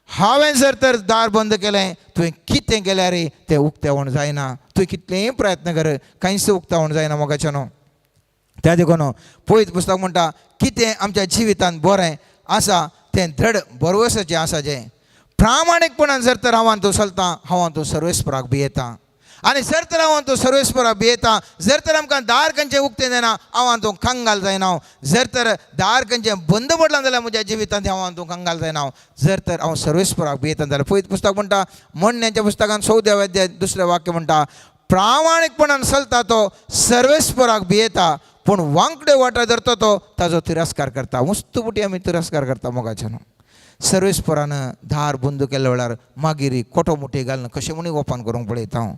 हांवें जर तर दार बंद केलें तुवें कितें केल्यार तें उक्तेवण जायना. तुवें कितलेंय प्रयत्न कर कांयच उक्तावण जायना मोगाचें न्हू. त्या देखून पयत पुस्तक म्हणटा कितें आमच्या जिवितांत बरें आसा तें धड बरवसाचें आसा. जें प्रामाणीकपणान जर तर हांव तूं चलता, हांव तूं सर्वेस्पराक भियेता आनी जर तर हांव तूं सर्वेस्पराक भियेता, जर तर आमकां दार खंयचें उक्तें जायना हांव तूं कंगाल जायना. जर तर दार खंयचें बंद पडलां जाल्यार म्हज्या जिवितांत हांव तूं कंगाल जायना. जर तर हांव सर्वेस्पराक भियेता जाल्यार पयत पुस्तक म्हणटा म्हणण्याच्या पुस्तकान 14व्या अध्याय 2 वाक्य म्हणटा प्रामाणीकपणान चलता तो सर्वेस्पराक भियेता पूण वांकडे वाटा धरता तो ताजो तिरस्कार करता. मुस्तुपुटी आमी तिरस्कार करता मोगाच्यान न्हू. सर्वेस्परान दार बंद केल्या वेळार मागीर कोटो मुठी घालून कशें म्हणून ओपन करूंक पळयता हांव.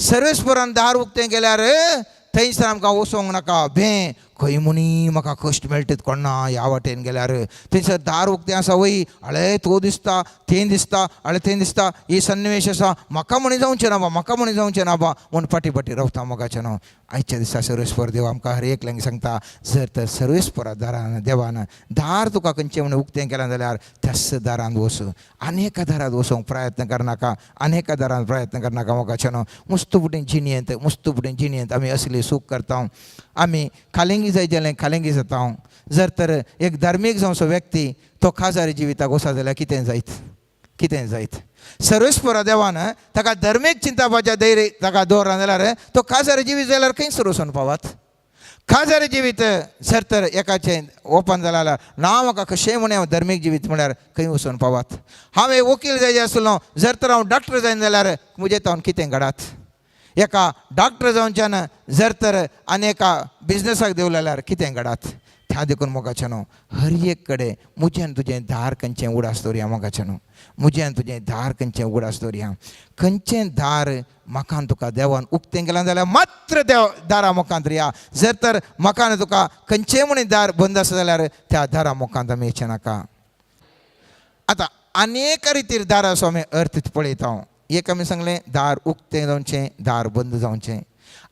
सर्वेस्परान दार उक्तें केल्यार थंयसर आमकां वचोंक नाका भें खंय म्हणी म्हाका कश्ट मेळटात कोणा ह्या वाटेन गेल्यार. थंयसर दार उक्तें आसा वय, आळे तो दिसता थंय दिसता, आळे थंय दिसता, ही सन्निवेश आसा म्हाका म्हणी जावचें ना बा, म्हाका म्हणी जावचें ना बा म्हूण फाटीं फाटीं रावता मोगाचें न्हू. आयच्या दिसा सर्वेस्पर देव आमकां हर एकल्यांक सांगता जर तर सर्वेस्परा दारान देवान दार तुका खंयचें म्हणून उक्तें केलां जाल्यार त्याच दारान वच, आनी एका दारांत वचूंक प्रयत्न करनाका, आनी एका दारांत प्रयत्न करनाका मोगाचें न्हू. मुस्त फुडें जिणयेंत, मुस्त फुडें जिणयेंत आमी असली सूख करता, आमी खालेंगी जाय जाल्यार खालेंगी जाता. जर तर एक धार्मीक जावचो व्यक्ती तो खाजारी जिविताक वचत जाल्यार कितें जायत, कितें जायत. सर्वेस्परा देवान ताका धर्मीक चिंतपाच्या धैर्य ताका दवरना जाल्यार तो खाजारी जिवीत जाल्यार खंयसर वचून पावत. खाजारी जिवीत जर तर एकाचें ओपन जाल्यार ना म्हाका कशें म्हण हांव धर्मीक जिवीत म्हळ्यार खंय वचून पावत. हांव एक वकील जाय आसलो जर तर हांव डॉक्टर जायना जाल्यार म्हजें तावन कितें घडात. एका डॉक्टर जावच्यान जर तर आनी एका बिजनसाक देवले जाल्यार कितें घडात? त्या देखून मोगाचें न्हू, हर एक कडेन म्हजें आनी तुजें दार खंयचें उगडास दवरया मोगाचें न्हू, म्हजें आनी तुजें दार खंयचें उगडास दवरया. खंयचें दार म्हाका आनी तुका देवान उक्तें केलां जाल्यार मात्र देव दारा मुखांत या. जर तर म्हाका आनी तुका खंयचें म्हण दार बंद आसा जाल्यार त्या दारा मुखांत आमी येचें नाका. आतां अनेक रितीर दाराचो आमी अर्थ पळयता. एक आमी सांगलें, दार उक्तें जावचें, दार बंद जावचें.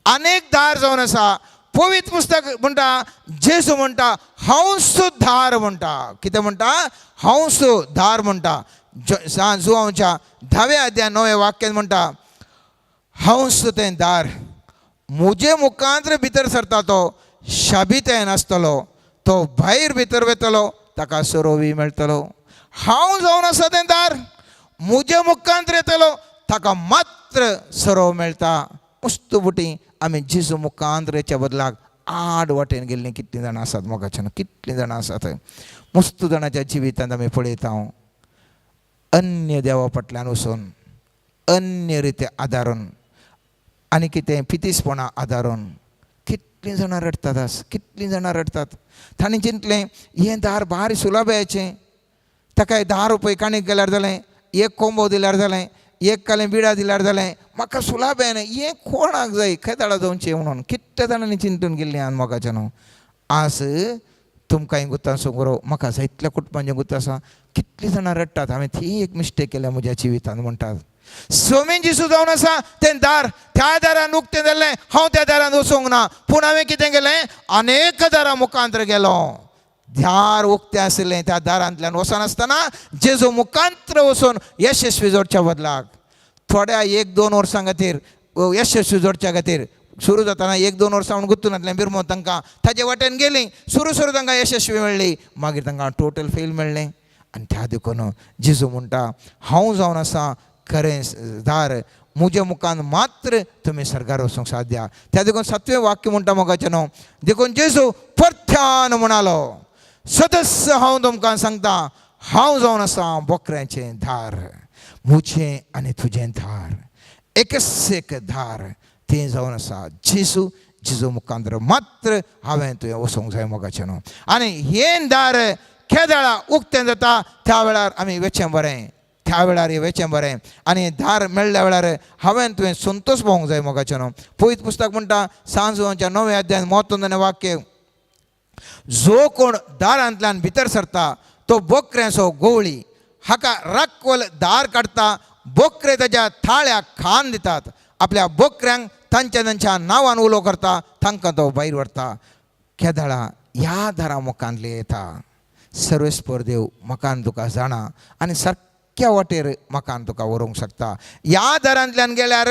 अनेक दार जावन आसा. पवित्र पुस्तक म्हणटा, जेजू म्हणटा, हांवच दार म्हणटा. कितें म्हणटा? हांवच दार म्हणटा. जुवांवच्या 10व्या अध्याय 9व्या वाक्यान म्हणटा, हांवच तें दार, म्हजे मुखांत भितर सरता तो शाबितायेन आसतलो, तो भायर भितर वतलो ताका सरोवी मेळटलो. हांव जावन आसा तें दार, म्हजे मुखांत येतलो ताका मात्र सरोव मेळटा. मुस्त बुटी आमी जेजू मुखांत येच्या बदलाक आड वाटेन गेल्लीं कितलीं जाणां आसात मोगाच्यान, कितलीं जाणां आसात. मुस्त जाणाच्या जिवितांत आमी पळयता, अन्य देवा फाटल्यान वचून, अन्य रिते आदारून आनी कितें पितीसपणां आदारून कितलीं जाणां रडटात आस, कितलीं जाणां रडटात. तांणी चिंतलें हें दार भारी सुलभायेचें, ताका 10 रुपये काणीक गेल्यार जालें, एक कोंबो दिल्यार जालें, एक कालें बिडा दिल्यार जालें, म्हाका सुलभायेन हें कोणाक जाय, खेदाळा जावचें म्हणून कितल्या जाणांनी चिंतून गेल्लीं आनी मोगाचें न्हू. आज तुमकां गुत्तां सांगू, म्हाका जायतल्या कुटुंबांचें गुत्त आसा, कितलीं जाणां रडटात, हांवें ती एक मिस्टेक केल्या म्हज्या जिवितांत म्हणटात. स्वामी जेजू जावन आसा तें दार, त्या दारान उक्तें जाल्लें, हांव त्या दारान वचूंक ना, पूण हांवें कितें केलें, अनेक दारां मुखांत गेलो. दार उक्तें आशिल्लें, त्या दारांतल्यान वचनासतना जेजू मुखांत्र वचून यशस्वी जोडच्या बदलाक थोड्या 1-2 वर्सां खातीर यशस्वी जोडच्या खातीर सुरू जातना 1-2 वर्सां म्हूण गुत्तून नासलें बिरमो तांकां ताजे वाटेन गेलीं, सुरू सुरू तांकां यशस्वी मेळ्ळी, मागीर तांकां टोटल फेल मेळ्ळें. आनी त्या देखून जेजू म्हणटा, हांव जावन आसा खरें दार, म्हज्या मुखान मात्र तुमी सर्गार वचूंक साध्या. त्या देखून 7वें वाक्य म्हणटा मोगाचें न्हू, देखून जेजू परत्यान म्हणालो, सदस्य हांव तुमकां सांगता, हांव जावन आसा बोकऱ्यांचें दार, म्हजें आनी तुजें दार एकच एक दार, तें जावन आसा जेजू. जेजू मुखांतर मात्र हांवें तुवें वचूंक जाय मोगाचें न्हू. आनी हें दार केदळा उक्तें जाता त्या वेळार आमी वेचें बरें, त्या वेळार हें वेचें बरें. आनी दार मेळ्ळ्या वेळार हांवें तुवें संतोश पावूंक जाय मोगाचें न्हू. पवित्र पुस्तक म्हणटा सांजवांच्या 9व्या अध्यायान म्हत्व वाक्य, जो कोण दारांतल्यान भितर सरता तो बोकऱ्यांचो गोवळी, हाका राखवल दार काडटा, बोकरे ताच्या थाळ्याक खान दितात, आपल्या बोकऱ्यांक तांच्या तांच्या नांवान उलो करता, तांकां तो भायर व्हरता. केदळा ह्या दारा मुखांतले येता सर्वेस्पर देव म्हाका आनी तुका जाणा आनी सारक्या वाटेर म्हाका आनी तुका व्हरूंक शकता. ह्या दारांतल्यान गेल्यार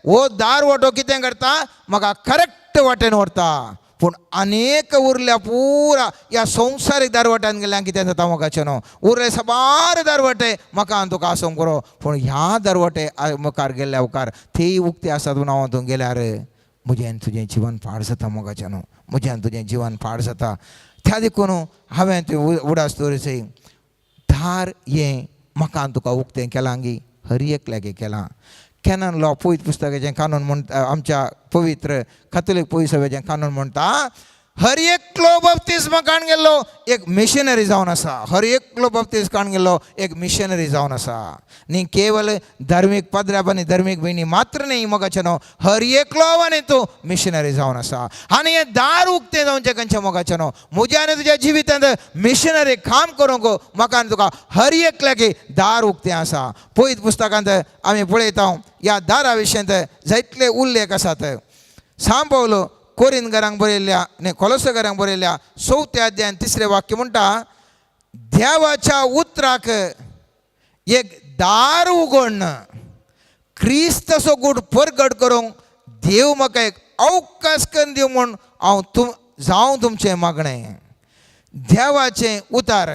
हो दार वाटो कितें करता, म्हाका करेक्ट वाटेन व्हरता. पूण अनेक उरल्या पुरा ह्या संवसारीक दारवाट्यान गेल्यार कितें जाता मोगाचें न्हू, उरले साबार दारवाटे म्हाका आनी तुका आसूंक पुरो, पूण ह्या दारवाटे मुखार गेल्ल्या मुखार तेय उक्ते आसात म्हणून हांव तूं गेल्यार म्हजें आनी तुजें जिवन पाड जाता मोगाचें न्हू, म्हजें आनी तुजें जिवन पाड जाता. त्या देखून हांवें तें उडास दवरचें दार हें म्हाका आनी तुका उक्तें केलां गी, हर एकल्याक केलां. कॅनन लॉ पवित्र पुस्तकाचें कानून म्हणटा, आमच्या पवित्र कातोलीक पवित्र सभेचें कानून म्हणटा, हर एकलो बाप्तिस्म काण गेल्लो एक मिशनरी जावन आसा, हर एकलो बाप्तिस्म काण गेल्लो एक मिशनरी जावन आसा. न्ही केवल धार्मीक पाद्र्याप आनी धार्मीक भयणी मात्र न्ही मोगाचें न्हू, हर एकलो आनी तूं मिशनरी जावन आसा. आनी हें दार उक्तें जावचें खंयचें मोगाचें न्हू, म्हज्या आनी तुज्या जिवितांत मिशनरी काम करूंक म्हाका आनी तुका हर एकल्याक दार उक्तें आसा. पवित्र पुस्तकांत आमी पळयता ह्या दारा विशयांत जायतले उल्लेख आसात. सांव पावलो कोरिंदगरांक बरयल्ल्या न्ही कोलोसगरांक बरयल्ल्या 4थ्या अध्यायान 3रें वाक्य म्हणटा, देवाच्या उतराक एक दार उगडन क्रिस्ताचो गूट परगट करूंक देव म्हाका एक अवकाश करून दिवं म्हूण हांव तुम जावं तुमचें मागणें. देवाचें उतार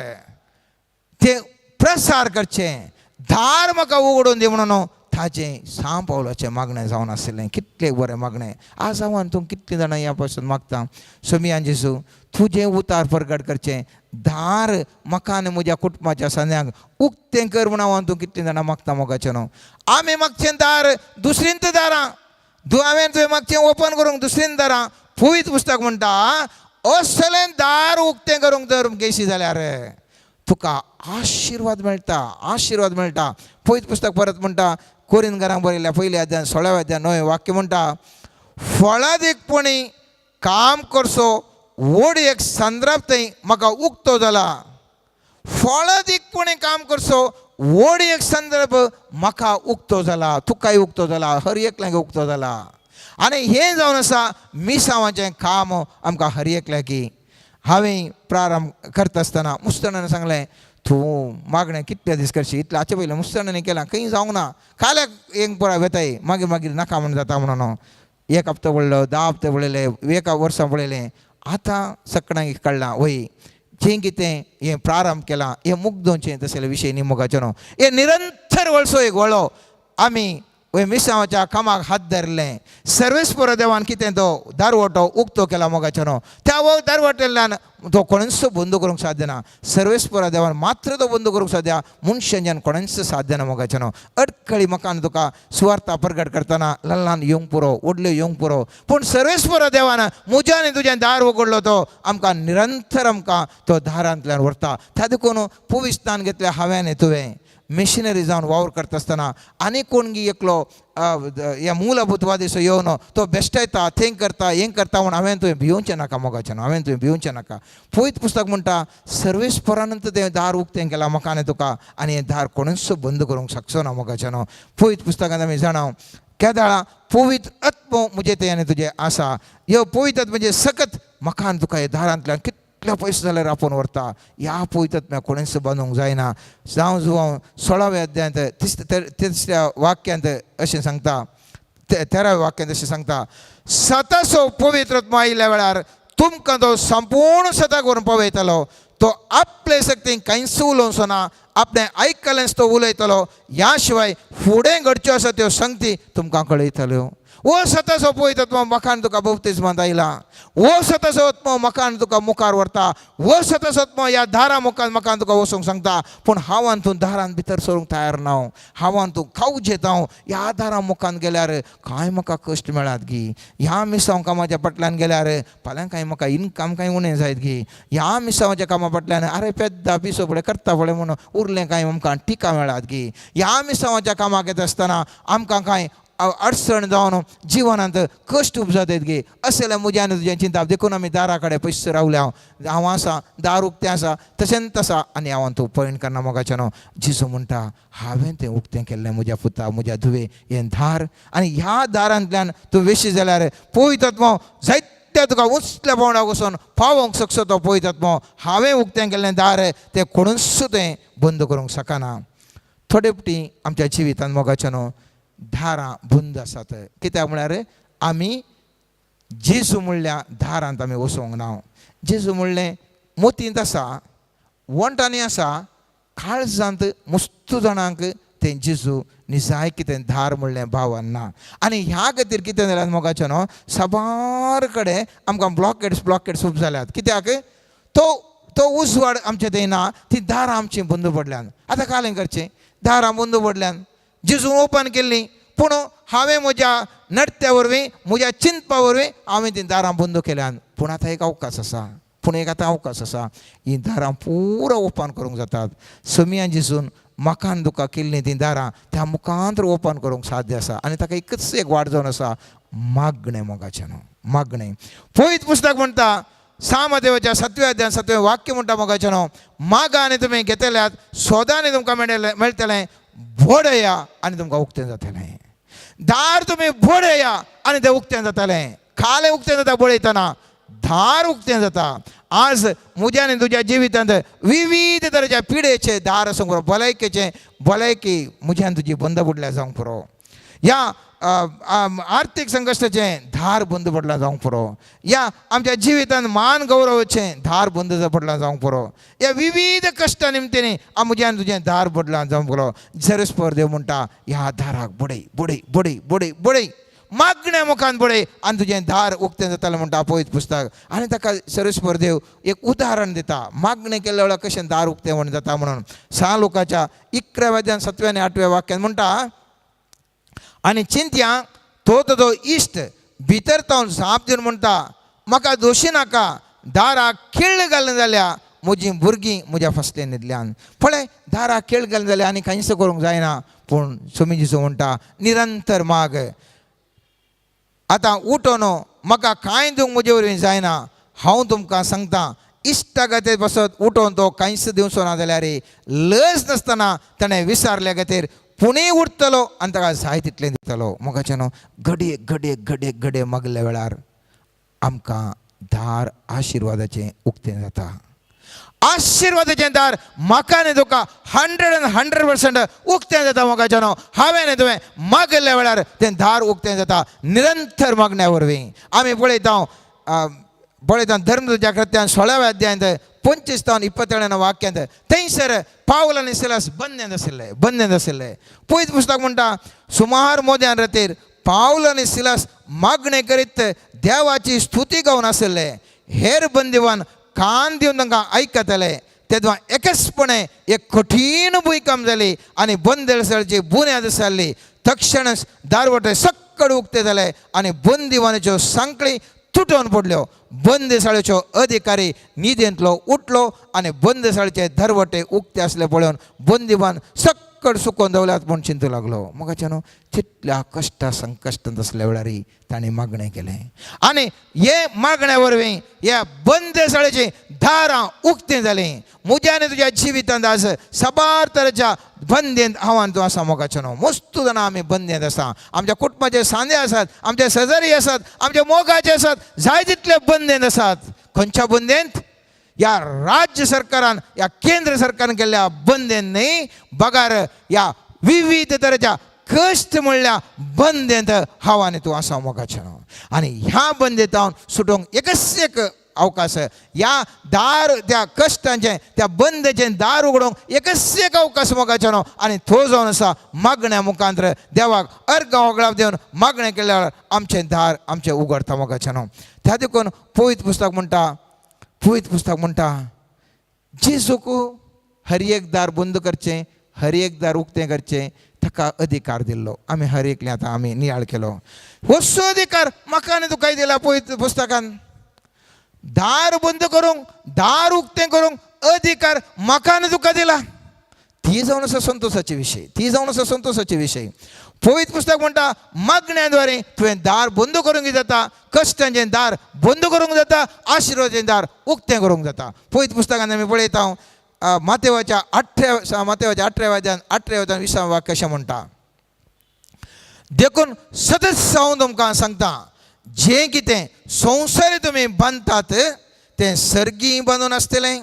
तें प्रसार करचें, दार म्हाका उगडून दी म्हणून ताजें सांव पावलाचें मागणें जावन आशिल्लें. कितलें बरें मागणें. आज हांव आनी तूं कितलीं जाणां ह्या पासून मागता, सोमियान जेजू तुजें उतार परगट करचें, दार म्हाका आनी म्हज्या कुटुंबाच्या सांद्यांक उक्तें कर म्हूण हांव आनी तूं कितलीं जाणां मागता मोगाचें न्हू. आमी मागचें दार दुसरींत दारां, हांवें तुवें मागचें ओपन करूंक दुसरीन दारां. पवित्र पुस्तक म्हणटा असलें दार उक्तें करूंक जर गेशी जाल्यार तुका आशिर्वाद मेळटा, आशिर्वाद मेळटा. पवित्र पुस्तक परत म्हणटा कोरिंथकारांक बरयल्या पयल्या अध्याय 16व्या अध्याय 9 वाक्य म्हणटा फळादीकपणी काम करचो व्हड एक संदर्भ थंय म्हाका उक्तो जाला. फळादीकपणी काम करचो व्हड एक संदर्भ म्हाका उक्तो जाला, तुकाय उक्तो जाला, हर एकल्याक उक्तो जाला. आनी हें जावन आसा मिसांवाचें काम आमकां हर एकल्याकी. हांवें प्रारंभ करता आसतना मुस्तणान सांगलें तूं मागणें कितले दीस करशी, इतलें हाचे पयलें मुस्तणांनी केलां खंय जावंक ना, काल्याक एक पुरा वेताय मागीर मागीर नाका म्हूण जाता म्हणून. एक हप्तो पळयलो, 10 हप्ते पळयले, एका वर्सां पळयलें. आतां सगळ्यांक कळ्ळां वय जें कितें हें प्रारंभ केलां हें मुग्दोवचें तसले विशय न्ही मोगाचें न्हू, हें निरंतर वळसो एक वळो आमी वय मिसांवाच्या कामाक हात धरलें. सर्वेस्पर देवान कितें तो दारवटो उक्तो केला मोगाचें न्हू, त्या दारवटेल्यान तो कोणेंच बंद करूंक साध्य ना. सर्वेस्पर देवान मात्र तो बंद करूंक साध्य, मनशांच्यान कोणेंच साध्य ना मोगाचें न्हू. अडकळी मकान तुका सुवार्ता प्रगट करतना ल्हान ल्हान येवंक पुरो, व्हडल्यो येवंक पुरो, पूण सर्वेस्पर देवान म्हज्या आनी तुज्यान दार उगडलो तो आमकां निरंतर आमकां तो दारांतल्यान व्हरता. त्या देखून पवित्र घेतल्या हांवें आनी तुवें मिशनरी जावन वावर करता आसतना आनी कोण गी एकलो ह्या मूलभूतवादीसो येवन तो बेश्टायता, थें करता, हें करता म्हूण हांवें तुवें भिवचें नाका मोगाचें न्हू, हांवें तुवें भिवचें नाका. पवित्र पुस्तक म्हणटा सर्वेस्परानंत तें दार उक्तें केलां म्हाका आनी तुका, आनी हें दार कोणूच बंद करूंक शकचो ना मोगाचें न्हू. पवित्र पुस्तकांत आमी जाणा केदाळा पवित्र आत्मो म्हजें तें आनी तुजें आसा. ह्यो पवित्र आत्म्याचें सकत म्हाका आनी तुका ह्या दारांतल्यान कितले पयस जाल्यार आपोवन व्हरता. ह्या पवित्र आत्म्याक कोणेंच बांदूंक जायना. जावं जुवांव 16व्या अध्यायांत तिसऱ्या वाक्यांत अशें सांगता, 13व्या वाक्यांत अशें सांगता, सतासो पवित्र आत्मो आयिल्ल्या वेळार तुमकां तो संपूर्ण सताक व्हरून पावयतलो. तो आपले शक्तीन कांयच उलोवचो ना, आपणें आयकलेंच तो उलयतलो, ह्या शिवाय फुडें घडच्यो आसा त्यो संगती तुमकां कळयतल्यो. ओ सतासो पवित्र आत्मो म्हाका आनी तुका बप्तिस्मांत आयला. ओ सतासो आत्मो म्हाका आनी तुका मुखार व्हरता. ओ सतासो आत्मो ह्या दारा मुखार म्हाका आनी तुका वचूंक सांगता, पूण हांव आनी तूं दारान भितर सरूंक तयार ना. हांव आनी तूं खावजेता ह्या दारा मुखान गेल्यार कांय म्हाका कश्ट मेळात गी, ह्या मिसांव कामाच्या फाटल्यान गेल्यार फाल्यां कांय म्हाका इनकम कांय उणें जायत गी, ह्या मिसांवाच्या कामा फाटल्यान आरे पेद्दा पिसो पळय करता पळय म्हणून उरलें कांय आमकां टिका मेळात गी, ह्या मिसांवाच्या कामाक येता आसतना आमकां कांय अडचण जावन जिवनांत कश्ट उपजात गे, अशें जाल्यार म्हजें आनी तुजें चिंताप. देखून आमी दारा कडेन पयस रावल्या. हांव आसा, दार उक्तें आसा, तशेंच आसा आनी हांव तूं पयण करना मोगाचें न्हू. जेजू म्हणटा हांवें तें उक्तें केल्लें म्हज्या पुता म्हज्या धुवे हें दार, आनी ह्या दारांतल्यान तूं वेशी जाल्यार पवित्र आत्मो जायत्या तुका उंचल्या पावंड्याक वचून पावोवंक शकता. तो पवित्र आत्मो हांवें उक्तें केल्लें दार तें कोणूच तें बंद करूंक शकना. थोडे फावटी आमच्या जिवितांत मोगाचें न्हू दारां बंद आसात. कित्याक म्हळ्यार आमी जेजू म्हणल्या दारांत आमी वचोंक ना. जेजू म्हणलें मोतींत आसा, वंटांनी आसा, काळजांत मस्तू जाणांक तें जेजू निजाय कितें दार म्हणलें भावन ना. आनी ह्या खातीर कितें जाल्यार मोगाचें न्हू साबार कडेन आमकां ब्लॉकेड्स ब्लॉकेड्स खूब जाल्यात. कित्याक तो उजवाड आमचे थंय ना, ती दारां आमचीं बंद पडल्यान. आतां कालें करचें, दारां बंद पडल्यान जेजून ओपन केल्लीं, पूण हांवें म्हज्या नडत्या वरवीं म्हज्या चिंतपा वरवीं हांवें तीं दारां बंद केल्यान. पूण आतां एक अवकाश आसा, पूण एक आतां अवकाश आसा, हीं दारां पुरा ओपन करूंक जातात. समियान जेजून म्हाका आनी तुका केल्लीं तीं दारां त्या मुखांत ओपन करूंक साध्य आसा. आनी ताका एकच एक वाट जावन आसा, मागणें मोगाचें न्हू, मागणें. पवित्र पुस्तक म्हणटा सामदेवाच्या 7व्या अध्याय 7वें वाक्य म्हणटा मोगाचें न्हू, मागा आनी तुमी घेतल्यात, सोदा आनी तुमकां मेळटलें, बडया आनी तुमकां उक्तें जातलें. दार तुमी बडया आनी तें उक्तें जातलें. खालें उक्तें जाता बडयतना, दार उक्तें जाता. आज म्हज्या आनी तुज्या जिवितांत विविध तरेच्या पिडेचे दार आसूंक पुरो, भलायकेचें भलायकी म्हज्या आनी तुजी बंद पडल्या जावंक पुरो, ह्या आर्थीक संकश्टाचें दार बंद पडलां जावंक पुरो, ह्या आमच्या जिवितांत मान गौरवाचें दार बंद पडलां जावंक पुरो, ह्या विविध कश्टा निमतान म्हज्या आनी तुजें दार पडलां जावंक पुरो. सर्वेस्पर देव म्हणटा ह्या दाराक बडय बडय बडय बडय बडय, मागण्या मुखान बडय आनी तुजें दार उक्तें जातलें म्हणटा पवित्र पुस्तक. आनी ताका सर्वेस्पर देव एक उदाहरण दिता, मागणें केल्ल्या वेळार कशें दार उक्तें म्हण जाता म्हणून. 6 लोकाच्या 11व्या अध्यायान 7व्या आनी 8व्या वाक्यान म्हणटा, आनी चिंतया तो ताजो इश्ट भितर तावन जाप दिवन म्हणटा, म्हाका दोशी नाका, दाराक खिळ घालना जाल्यार म्हजीं भुरगीं म्हज्या फासले न्हिदल्यान. पळय, दाराक खिळ घालना जाल्यार आनी कांयच करूंक जायना. पूण स्वामी जेजू म्हणटा, निरंतर माग. आतां उठोन म्हाका कांय दिवंक म्हजे वरवीं जायना. हांव तुमकां सांगता, इश्टा खातीर पासत उठोवन तो कांयच दिवचो ना जाल्यार लज नासतना ताणें विसारल्या खातीर पुणूय उरतलो आनी ताका जाय तितलें दितलो. मोगाचे न्हू, घडये घडये घडये घडये मागल्या वेळार आमकां दार आशिर्वादाचें उक्तें जाता. आशिर्वादाचें दार म्हाका आनी तुका 100 and 100% उक्तें जाता. मोगाचे न्हू, हांवें आनी तुवें मागल्या वेळार तें दार उक्तें जाता, निरंतर मागण्या वरवीं. आमी पळयता पळयता धर्मदूताच्या कृत्यान 16व्या अध्यायांत 25 तावन 27 वाक्यांत. थंयसर पावल आनी सिलास बंदेंत आशिल्ले, बंदेंत आशिल्ले. पयत पुस्तक म्हणटा, सुमार मोद्यान रातीर पावल आनी सिलास मागणें करीत देवाची स्तुती गावन आशिल्ले. हेर बंदिवान कान दिवन तांकां आयकताले. तेदवा एकसपणे एक कठीण भुंयकांप जाली आनी बंदेसाळची बुन्याद जाल्ली. तक्षणच दारवटे सक्कड उक्ते जाले आनी बंदिवानाच्यो सांकळी तुटोवन पडल्यो. बंदीशाळेचो अधिकारी न्हिदेंतलो उठलो आनी बंदीशाळेचे दरवटे उक्ते आसले पळोवन बंदिवान सक्कड सुकोवन दवल्यात म्हूण चिंतू लागलो. मोगाचे न्हू, तितल्या कश्टा संकश्टांत आसल्या वेळार ताणें मागणें केलें आनी हे मागण्या वरवीं ह्या बंदशाळेचीं दारां उक्तीं जालीं. म्हज्या आनी तुज्या जिवितांत आज साबार तरेच्या बंदेंत हांव आनी तूं आसा. मोगाचें न्हू, मस्तू जाणां आमी बंदेंत आसा. आमच्या कुटुंबाचे सांदे आसात, आमचे शेजारी आसात, आमचे मोगाचे आसात, जाय तितले बंदेंत आसात. खंयच्या बंदेंत? ह्या राज्य सरकारान, ह्या केंद्र सरकारान केल्ल्या बंदेन न्हय, बगार ह्या विविध तरेच्या कश्ट म्हणल्या बंदेंत हांव आनी तूं आसा. मोगाचें न्हू, आनी ह्या बंदेंत सुटोवंक एकच एक अवकाश, ह्या दार, त्या कश्टांचें, त्या बंदेचें दार उगडूंक एकच एक अवकाश मोगाचें न्हू, आनी तो जावन आसा मागण्या मुखांतर. देवाक अर्गां होगळाप दिवन मागणें केल्यार आमचें दार आमचें उगडता. मोगाचें न्हू, त्या देखून पवित्र पुस्तक म्हणटा, पवित्र पुस्तक म्हणटा, जेजूक हर एक दार बंद करचें, हर एक दार उक्तें करचें ताका अधिकार दिल्लो. आमी हर एकले आतां आमी नियाळ केलो. हो अधिकार म्हाका आनी तुकाय दिला पवित्र पुस्तकान. दार बंद करूंक, दार उक्तें करूंक अधिकार म्हाका आनी तुका दिला. ती जावन आसा संतोषाचे विशय, ती जावन आसा संतोषाचे विशय. पवित्र पुस्तक म्हणटा, मागण्याद्वारे तुवें दार बंद करूंक जाता, कश्टांचें दार बंद करूंक जाता, आशिर्वादाचें दार उक्तें करूंक जाता. पवित्र पुस्तकान आमी पळयता, मातेवाच्या 18व्या अध्यायान 18व्या अध्यायान 20व्या वाक्य अशें म्हणटा, देखून सतत हांव तुमकां सांगता, जें कितें संवसारी तुमी बांदतात तें सर्गी बांदून आसतलें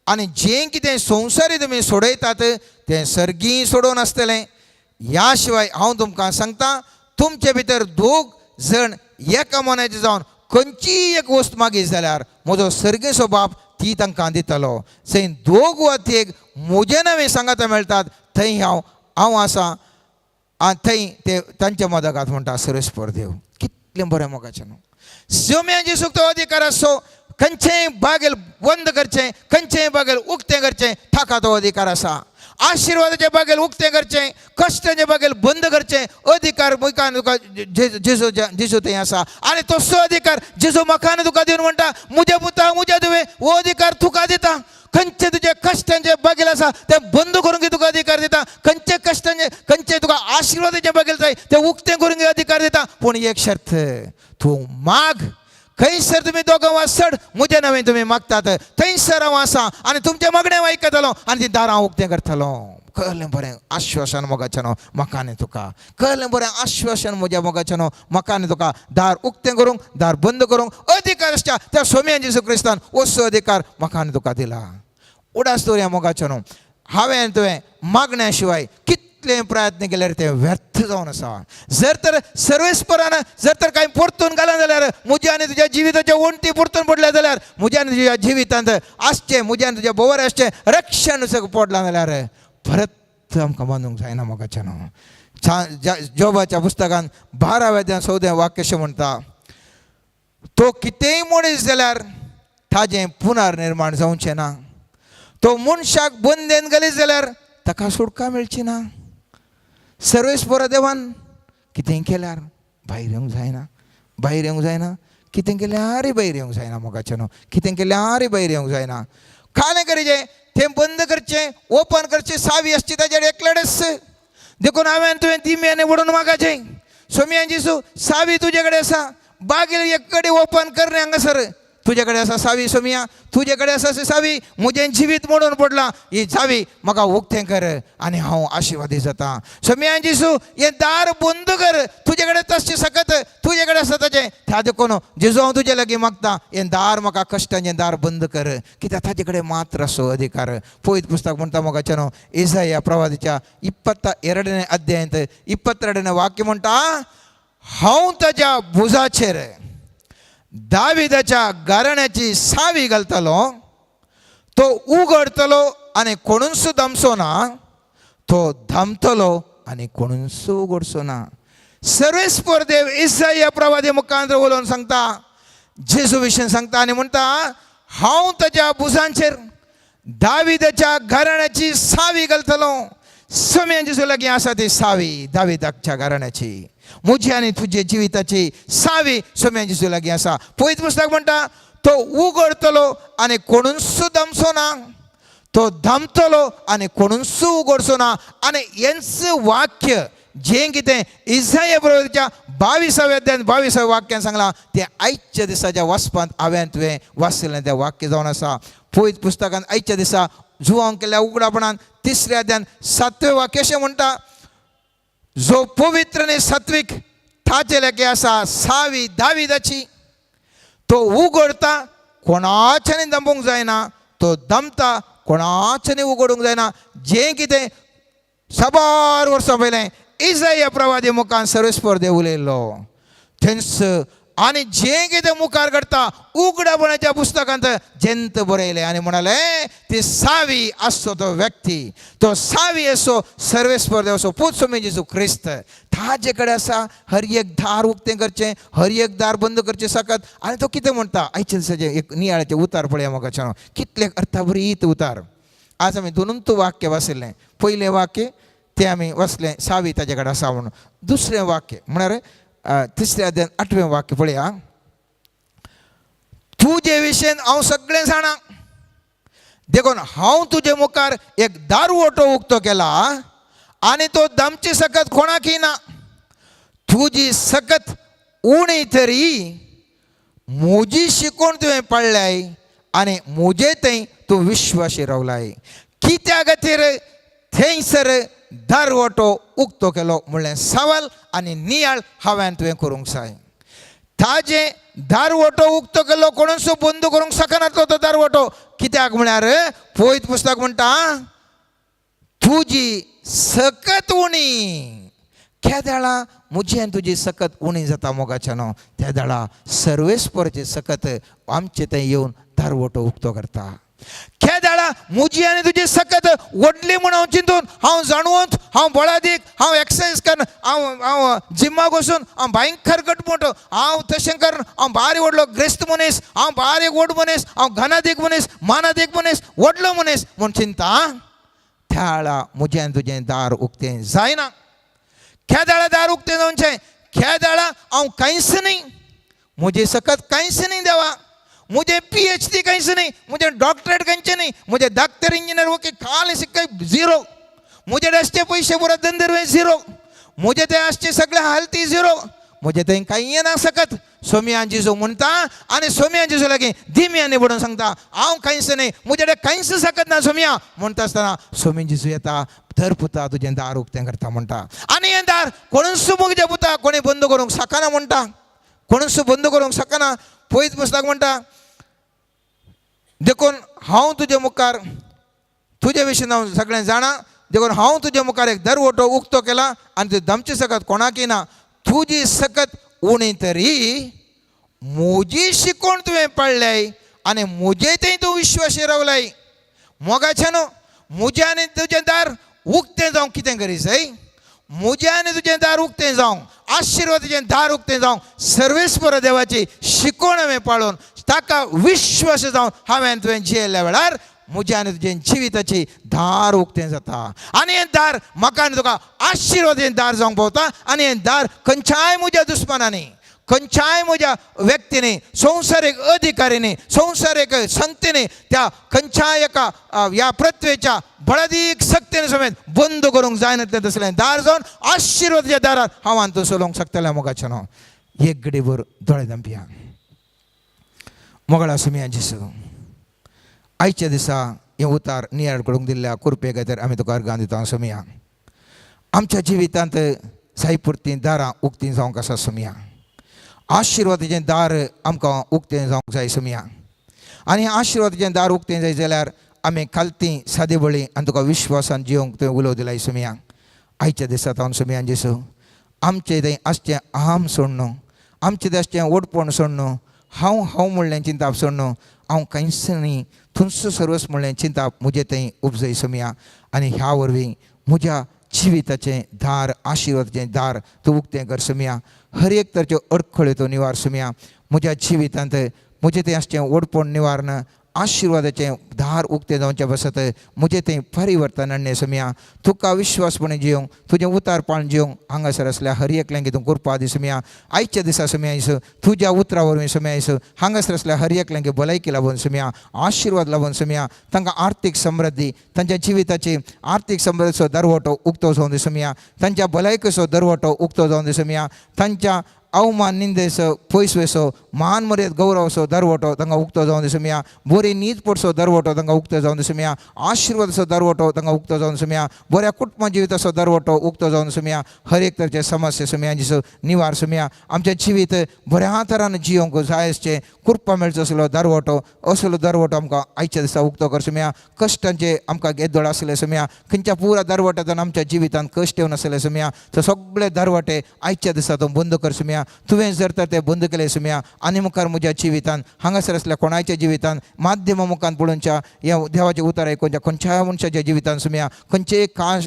आनी जें कितें संवसारी तुमी सोडयतात तें सर्गी सोडोवन आसतलें. ह्या शिवाय हांव तुमकां सांगता, तुमचे भितर दोग जण एका मनाचे जावन खंयचीय एक वस्त मागीत जाल्यार म्हजो सर्गेचो बाप ती तांकां दितलो. जंय दोग वा तीग म्हजे नांवे सांगाता मेळटात, थंय हांव हांव आसा आनी थंय ते तांच्या मदगात, म्हणटा सर्वेस्पर देव. कितलें बरें मोगाचें न्हू, सोम्या जेजूक तो अधिकार आसो. खंयचेय बागेल बंद करचें, खंयचेय बागेल उक्तें करचें, ताका तो अधिकार आसा. आशिर्वादाचे बागेल उक्तें करचें, कश्टाचे बागेल बंद करचें अधिकार मुखान तुका जेजू जेजू थंय आसा. आनी तसो अधिकार जेजू म्हाका आनी तुका दिवन म्हणटा, म्हज्या पुता, म्हज्या धुवे, हो अधिकार तुका दिता. खंयचे तुजे कश्टांचे बागेल आसा तें बंद करूंक तुका अधिकार दिता. खंयचे कश्टांचे, खंयचे तुका आशिर्वादाचे बागेल जाय तें उक्तें करूंक अधिकार दिता. पूण एक शर्त, तूं माग. खंयसर तुमी दोगां वा चड म्हज्या नांवें तुमी मागतात, थंयसर हांव आसा आनी तुमचें मागणें हांव आयकतलो आनी ती दारां उक्तें करतलो. कहलें बरें आश्वासन मोगाचें न्हू म्हाका आनी तुका. कहलें बरें आश्वासन म्हज्या मोगाचें न्हू, म्हाका आनी तुका. दार उक्तें करूंक, दार बंद करूंक अधिकार आसता त्या सोम्या जेजू क्रिस्तान असो अधिकार म्हाका आनी तुका दिला. उडास दवरया मोगाचें न्हू, हांवें तुवें मागण्या शिवाय कितले प्रयत्न केल्यार ते व्यर्थ जावन आसा. जर तर सर्वेस्परान जर तर कांय परतून घाला जाल्यार, म्हज्या आनी तुज्या जिविताच्या वण्टी परतून पडल्या जाल्यार, म्हज्या आनी तुज्या जिवितांत आसचें, म्हज्या आनी तुज्या भोंवर आसचें रक्षण पडलां जाल्यार परत आमकां बांदूंक जायना. मोगाचें न्हू, जोबाच्या पुस्तकान 12व्या 14व्या वाक्य अशें म्हणटा, तो कितेंय मनीस जाल्यार ताजें पुनर्निर्माण जावचें ना. तो मनशाक बंदेन घालीत जाल्यार ताका सुटका मेळची ना. सर्वेस्पर देवान कितेंय केल्यार भायर येवंक जायना, भायर येवंक जायना, कितें केल्यारय भायर येवंक जायना मोगाचें न्हू, कितें केल्यारय भायर येवंक जायना. खालें करीचें तें बंद करचें, ओपन करचें, सावी आसची ताजेर एकलेडच. देखून हांवें तुवें दिम्याने उडोवन मागाचें, सोमयान जेजू सावी तुजे कडेन आसा, बागेल एक कडेन ओपन कर न्ही हांगासर, तुजे कडेन आसा सावी सोमया, तुजे कडेन आसा सावी, म्हजें जिवीत मोडून पडलां, ही सावी म्हाका उक्तें कर आनी हांव आशिर्वादी जाता. सोमयान जेजू हें दार बंद कर, तुजे कडेन तशें सकत तुजे कडेन आसा ताजें, त्या देखून जेजू हांव तुजे लागीं मागता, हें दार म्हाका कश्टांचें दार बंद कर, कित्याक ताजे कडेन मात्र आसो अधिकार. पवित्र पुस्तक म्हणटा मोगाचें न्हू, इसाया प्रवादीच्या 22ನೇ अध्यायांत 22ನೇ वाक्य म्हणटा, हांव ताज्या भुजाचेर दाविदाच्या गाराण्याची सावी घालतलो, तो उगडतलो आनी कोणूच दमचो ना, तो धांपतलो आनी कोणूच उगडचो ना. सर्वेस्पर देव इसाया प्रवादी मुखांत उलोवन सांगता, जेजू विशीं सांगता आनी म्हणटा, हांव ताज्या भुजांचेर दाविदाच्या घराण्याची सावी घालतलो. सोम्यान जेजू लागीं आसा ती सावी दाविदाच्या घराण्याची, म्हजी आनी तुजे जिविताची सावी सोम्यान जेजू लागीं आसा. पवित्र पुस्तक म्हणटा, तो उगडतलो आनी कोणूच दमचो ना, तो धांपतलो आनी कोणूच उगडचो ना. आनी हेंच वाक्य जें कितें इसाया प्रवादीच्या 22व्या अध्यायान 22व्या वाक्यान सांगलां, तें आयच्या दिसाच्या वाचपांत हांवें तुवें वाचिल्लें तें वाक्य जावन आसा. पवित्र पुस्तकान आयच्या दिसा जुवांक केल्ल्या उगडापणान 3ऱ्या अध्यायान 7वें वाक्य अशें म्हणटा, जो पवित्र आनी सात्वीक ताचे लागीं आसा सावी दाविदाची, तो उगडता कोणाच्यानी दमूंक जायना, तो दमता कोणाच्यानी उगडूंक जायना. जें कितें साबार वर्सां पयलें इसाया प्रवादी मुखार सर्वेस्पर देव उलयल्लो थंयच, आनी जें कितें मुखार घडटा उगडापणाच्या पुस्तकांत जंत बरयलें आनी म्हणाले, ती सावी आसचो तो व्यक्ती, तो सावी असो सर्वेस्पर देव असो पूत सोमी जेजू क्रिस्त, ताजे कडेन आसा हर एक दार उक्तें करचें, हर एक दार बंद करचें सकत. आनी तो कितें म्हणटा आयच्या दिसाचें एक नियाळाचें उतार पळया म्हाका, कितलें अर्थाभरीत उतार. आज आमी दोनूच वाक्य वाचिल्लें, पयलें वाक्य तें आमी वाचलें सावी ताजे कडेन आसा म्हणून, दुसरें वाक्य म्हळ्यार 3ऱ्या अध्यायान 8वें वाक्य पळया, तुजे विशयन हांव सगळें जाणा, देखून हांव तुजे मुखार एक दारवटो उक्तो केला आनी तो दमची सकत कोणाकय ना. तुजी सकत उणी तरी म्हजी शिकोवण तुवें पाळ्ळ्याय आनी म्हजे थंय तूं विश्वासी रावलाय, कित्या खातीर थंयसर दारवटो उक्तो केलो म्हणलें सवाल आनी नियाळ हांवें तुवें करूंक जाय. ताजें दारवटो उक्तो केलो कोणूच बंद करूंक शकनातलो तो दारवटो, कित्याक म्हळ्यार पवित्र पुस्तक म्हणटा तुजी सकत उणी. केदेळा म्हजी आनी तुजी सकत उणी जाता मोगाच्या न्हू, त्या वेळा सर्वेस्परची सकत आमचे थंय येवन दारवटो उक्तो करता. केदेळा म्हजी आनी तुजी सकत व्हडली म्हूण हांव चिंतून, हांव जाणवत, हांव बळादीक, हांव एक्सरसायज करून, हांव हांव जिमाक वचून हांव भयंकर घटमूट, हांव तशें करून हांव भारी व्हडलो ग्रेस्त मनीस, हांव भारी व्हड मनीस, हांव घनादीक मनीस, मानादीक मनीस, व्हडलो मनीस म्हूण चिंता, त्या वेळा म्हजें आनी तुजें दार उक्तें जायना. केदेळा दार उक्तें जावचें, केदेळा हांव कांयच न्ही, म्हजें सकत कांयच न्ही देवा, म्हजें PhD कांयच न्ही, म्हजें डॉक्टरेट खंयचें न्ही, म्हजें डॉक्टर इंजिनियर वकील खाली सिक्के झिरो, म्हजे आसचे पयशे पुरो धंदे झिरो, म्हजे ते आसचे सगळे हालती झिरो, म्हजे थंय कांय ना सकत. सोमयान जेजू म्हणटा आनी सोमयान जेजू लागीं दिम्यानी म्हणून सांगता, हांव कांयच न्ही, म्हजे कडेन कांयच सकत ना सोमया म्हणटा आसतना सोमी जेजू येता, धर पुता तुजें दार उक्तें करता म्हणटा. आनी हें दार कोणूच म्हज्या पुता कोणी बंद करूंक शकना म्हणटा, कोणूच बंद करूंक शकना. पयत पुस्तक म्हणटा, देखून हांव तुजे मुखार तुजे विशीं हांव सगळें जाणा, देखून हांव तुजे मुखार एक दरवटो उक्तो केला आनी तुजी दमची सकत कोणाकय ना. तुजी सकत उणी तरी म्हजी शिकोवण तुवें पाळ्ळ्याय आनी म्हजे थंय तूं विश्वासी रावलाय. मोगाचें न्हू, म्हजें आनी तुजें दार उक्तें जावंक कितें करी जाय, म्हजें आनी तुजें दार उक्तें जावंक, आशिर्वादाचें दार उक्तें जावंक सर्वेस्पर देवाची शिकोवण हांवें पाळून ताका विश्वास जावन हांवें तुवें जियेल्ल्या वेळार म्हज्या आनी तुजें जिविताची दार उक्तें जाता आनी हें दार म्हाका आनी तुका आशिर्वादाचें दार जावंक पावता आनी हें दार खंयच्याय म्हज्या दुस्मानांनी, खंयच्याय म्हज्या व्यक्तींनी, संवसारीक अधिकाऱ्यांनी, संवसारीक संतींनी, त्या खंयच्याय एका ह्या पृथ्वेच्या बळादीक शक्तीन समेत बंद करूंक जायना तसलें दार जावन आशिर्वादाच्या दारार हांव आनी तूं चलोवंक शकतलें. मोगाचें न्हू, एक घडीभर दोळे धांपया. मोगळा सुमया जेसू, आयच्या दिसा हें उतार नियाळ करूंक दिल्ल्या कुरपे खातीर आमी तुका अर्गां दिता सोमया. आमच्या जिवितांत जाय पुरतीं दारां उक्तीं जावंक आसा सोमया. आशिर्वादाचें दार आमकां उक्तें जावंक जाय सोमया. आनी आशिर्वादाचें दार उक्तें जाय जाल्यार आमी खालती सादी बळी आनी तुका विश्वासान जिवंक तुवें उलोव दिलाय सोमया. आयच्या दिसा तावन सोमया जेसू, आमचें थंय आसचें अहम सोडणू, आमचें थंय आसचें ओडपण सोडणू, हांव हांव म्हणलें चिंताप सोडणू, हांव कांयच न्ही तुमचो सर्वस म्हणलें चिंताप म्हजें थंय उपजय सोमया. आनी ह्या वरवीं म्हज्या जिविताचें दार, आशिर्वादाचें दार तूं उक्तें कर सोमया. हर एक तरच्यो अडखळ्यो तूं निवार सोमया. म्हज्या जिवितांत म्हजें थंय आसचें ओडपण निवारण, आशिर्वादाचें दार उक्तें जावचें बसत म्हजें थंय परिवर्तन हाडणें सोमया. तुका विश्वासपणे जिवंक, तुजें उतार पाळून जिवंक हांगासर आसल्या हर एकल्यांक तूं कृपा दी सोमया. आयच्या दिसा सोमया येसू, तुज्या उतरा वरवीं सोमया येसू, हांगासर आसल्या हर एकल्यांक भलायकी लाबून सोमया, आशिर्वाद लाबून सोमया. तांकां आर्थीक समृद्धी, तांच्या जिविताची आर्थीक समृद्धीचो दरवटो उक्तो जावन दी सोमया. तांच्या भलायकेचो दरवटो उक्तो जावन दी सोमया. तांच्या अवमान निंदेचो पयस वयसो मान मर्याद गौरवचो दरवटो तांकां उक्तो जावन दिसुया. बरी नीज पडचो दरवटो तांकां उक्तो जावन दिसुया. आशिर्वादाचो दरवटो तांकां उक्तो जावन दिसुया. बऱ्या कुटुंब जिविताचो दरवटो उक्तो जावन दिसुया. हर एक तरेचे समस्या सुमया जिसो निवार सुमया. आमचें जिवीत बऱ्या तरान जियोंक जाय आसचें कृपा मेळचो असलो दरवटो, असलो दरवटो आमकां आयच्या दिसा उक्तो कर सुमया. कश्टांचे आमकां गेदोळ आसले सुमया. खंयच्या पुरा दरवट्यान आमच्या जिवितांत कश्ट येवन आसले सुमया, तो सगळे दरवटे आयच्या दिसा तूं बंद कर सुमया. तुवें जर तर ते बंद केले सुमया, आनी मुखार म्हज्या जिवितांत हांगासर आसल्या कोणाच्या जिवितांत माध्यमा मुखान पळोवच्या ह्या देवाचें उतर आयकुच्या खंयच्याय मनशाच्या जिवितांत सुमया खंयचेय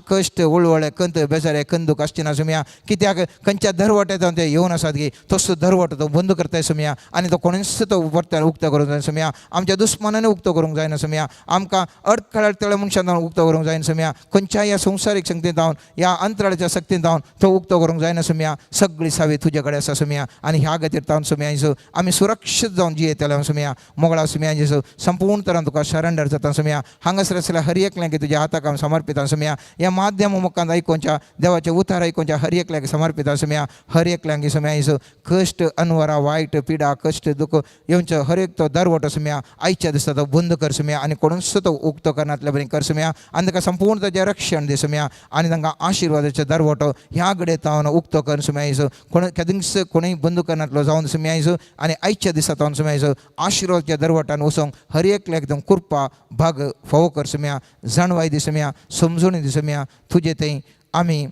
कश्ट, वळवळे, कंत, बेजारे, कंदूक आसचे ना सुमया. कित्याक खंयच्या दरवट्यान ते येवन आसात की तसो दरवटो तो बंद करताय सुमया. आनी तो कोणूच तो परत्यान उक्तो करूंक जायना सुमया. आमच्या दुस्मानांनी उक्तो करूंक जायना सुमया. आमकां अडखळ अडथळे मनशान उक्तो करूंक जायना सुमया. खंयच्याय ह्या संवसारीक शक्तीन जावन ह्या अंतराळाच्या शक्तीन जावन तो उक्तो करूंक जायना सुमया. सगळी सावी तुजे कडेन आसा सुमया. आनी ह्या खातीर तावन सुमया जेसू आमी सुरक्षीत जावन जियेतले सुमया. मोगळा सुमया जेसू, संपूर्ण तरान तुका सरेंडर जाता सुमया. हांगासर आसल्या हर एकल्याक तुज्या हाताक आमी समर्पिता सुमया. ह्या माध्यम मुखान आयकोवच्या देवाचे उतार आयकोवच्या हर एकल्याक समर्पिता सुमया. हर एकल्याक सुमया जेसू कश्ट, अनवरा, वायट पिडा, कश्ट, दुःख येवचो हर एक तो दरवटो सुमया आयच्या दिसा तो बंद कर सुमया. आनी कोणूच तो उक्तो करनातले बरें कर सुमया. आनी ताका संपूर्ण ताचें रक्षण दी सुमया. आनी तांकां आशिर्वादाचो दरवटो ह्या घडये तावन उक्तो कर सुमया जेसू. कोण केदींच कोणूय बंद करनातलो जावन सुमया जेसू. आनी आयच्या दिसा तावन सुमया जेसू आशिर्वादाच्या दरवटान वचोंक हर एकल्याक एकदम कृपा भाग फावो कर सुमया. जाणवाय दी सुमया, समजून दी सुमया. तुजे थंय आमी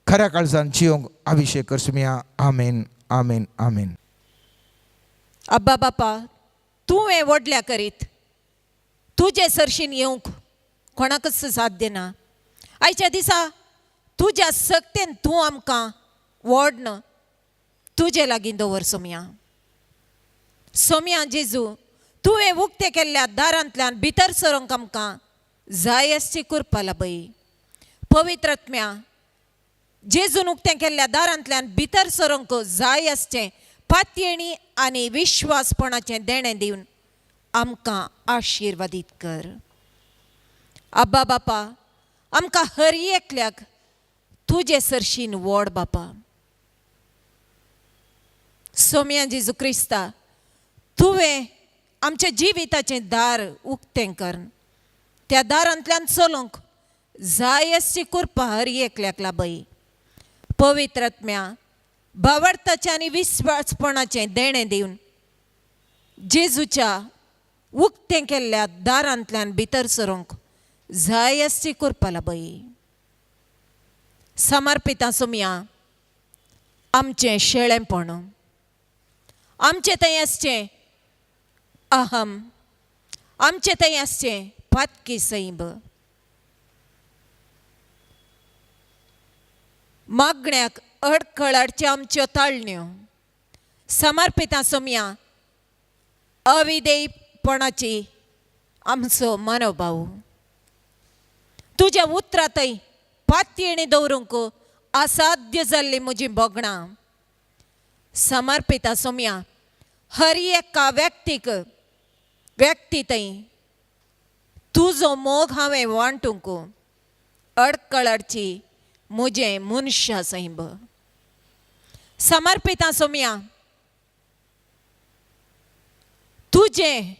खऱ्या काळजान जियोंक अभिशेक कर सुमया. आमेन, आमेन, आमेन. अब्बा बापा, तुवें व्हडल्या करीत तुजे सरशीन येवंक कोणाकच साध्य ना. आयच्या दिसा तुज्या सक्तेन तूं आमकां व्हड तुजे लागीं दवर सोमया. सोमया जेजू, तुवें उक्तें केल्ल्या दारांतल्यान भितर सरोंक आमकां जाय आसची कृपा लाबय. पवित्र आत्म्या, जेजून उक्तें केल्ल्या दारांतल्यान भितर सरोंक जाय आसचें पातयेणी आनी विश्वासपणाचें देणें दिवन आमकां आशिर्वादीत कर. आब्बा बापा, आमकां हर एकल्याक तुजे सरशीन व्हड बापा. सोम्या जेजू क्रिस्ता, तुवें आमच्या जिविताचें दार उक्तें कर. त्या दारांतल्यान चलोवंक जाय आसची कृपा हर एकल्याक लाबय. पवित्र आत्म्या, भावार्थाचें आनी विस्वासपणाचें देणें दिवन जेजूच्या उक्तें केल्ल्या दारांतल्यान भितर सरूंक जाय आसची कृपा लाबय. समर्पिता सोमया आमचें शेळेंपण, आमचें थंय आसचें अहम, आमचें थंय आसचें पातकी सैब. मागण्याक अडखळ हाडच्यो आमच्यो ताळण्यो. समर्पिता सोमया अविधेयपणाची आमचो मनोभाव. तुज्या उतरांतय पातयेणी दवरूंक असाध्य जाल्ली म्हजी भोगणां समर्पिता सोम्या हर एका व्यक्तीक व्यक्ती थंय तुजो मोग हांवें वांटूंक अडकळाडची म्हजें मनशा सैंब. समर्पिता सोम्या तुजें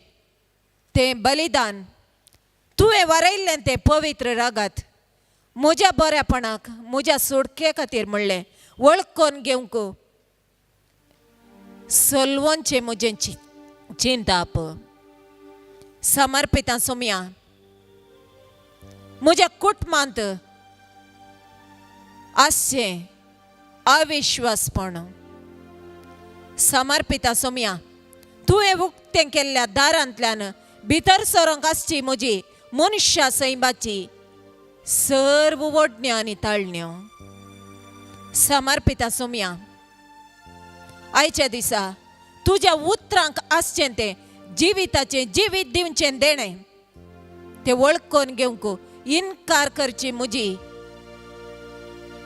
तें बलिदान तुवें वरयल्लें तें पवित्र रागात म्हज्या बऱ्यापणाक म्हज्या सोडके खातीर म्हणलें वळखून घेवंक सलवनचें म्हजें चिंताप. समर्पिता सोम्या म्हज्या कुटुंबांत आसचें अविश्वासपण. समर्पिता सोम्या तुवें उक्तें केल्ल्या दारांतल्यान भितर सरोंक आसची म्हजी मनशा सैमाची सर्व वडण्यो आनी ताळण्यो. समर्पिता सोम्या आयच्या दिसा तुज्या उतरांक आसचें तें जिविताचें जिवीत दिवचें देणें तें वळखून घेवंक इनकार करची म्हजी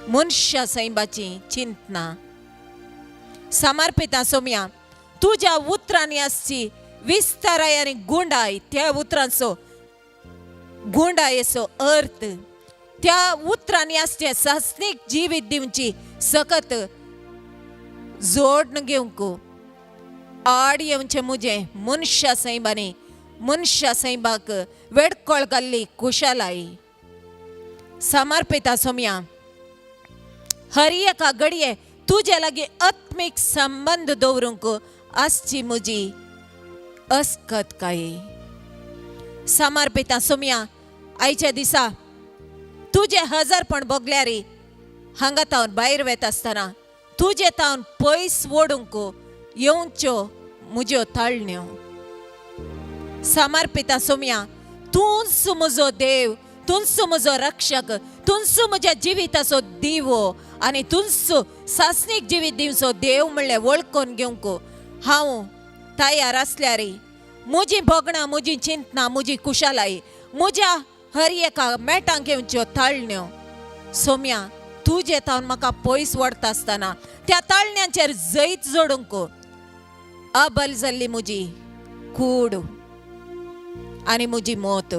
मनशा सैमाची चिंतना. समर्पिता सोम्या तुज्या उतरांनी आसची विस्ताराय आनी गुंडाय त्या उतरांचो गुंडायेचो अर्थ त्या उतरांनी आसचें सासणीक जिवीत दिवची सकत जोडण घेवंक आड येवचें म्हजें मनशा सैमांनी मनशा सैमाक वेडकळ घाल्ली कुशालाय. समर्पिता सोम्या हर एका घडये तुजे लागीं आत्मीक संबंद दवरूंक आसची म्हजी अस्कतकाय. समर्पिता सोम्या आयच्या दिसा तुजें हजारपण भोगल्यार हांगा तावन भायर वेता आसतना तुजे तावन पयस ओडूंक येवच्यो म्हज्यो ताळण्यो. समर्पिता सोम्या तूंच म्हजो देव, तूंच म्हजो रक्षक, तूंच म्हज्या जिविताचो दिवो आनी तूंच सासणीक जिवीत दिवचो देव म्हणलें वळखून घेवंक हांव तयार आसल्यार म्हजी भोगणां म्हजी चिंतनां म्हजी कुशालाय म्हज्या हर एका मेटांक येवच्यो ताळण्यो सोम्या तुजे तावन म्हाका पयस वडता आसतना त्या ताळण्यांचेर जैत जोडूंक अबल जाल्ली म्हजी कूड आनी म्हजी मोत.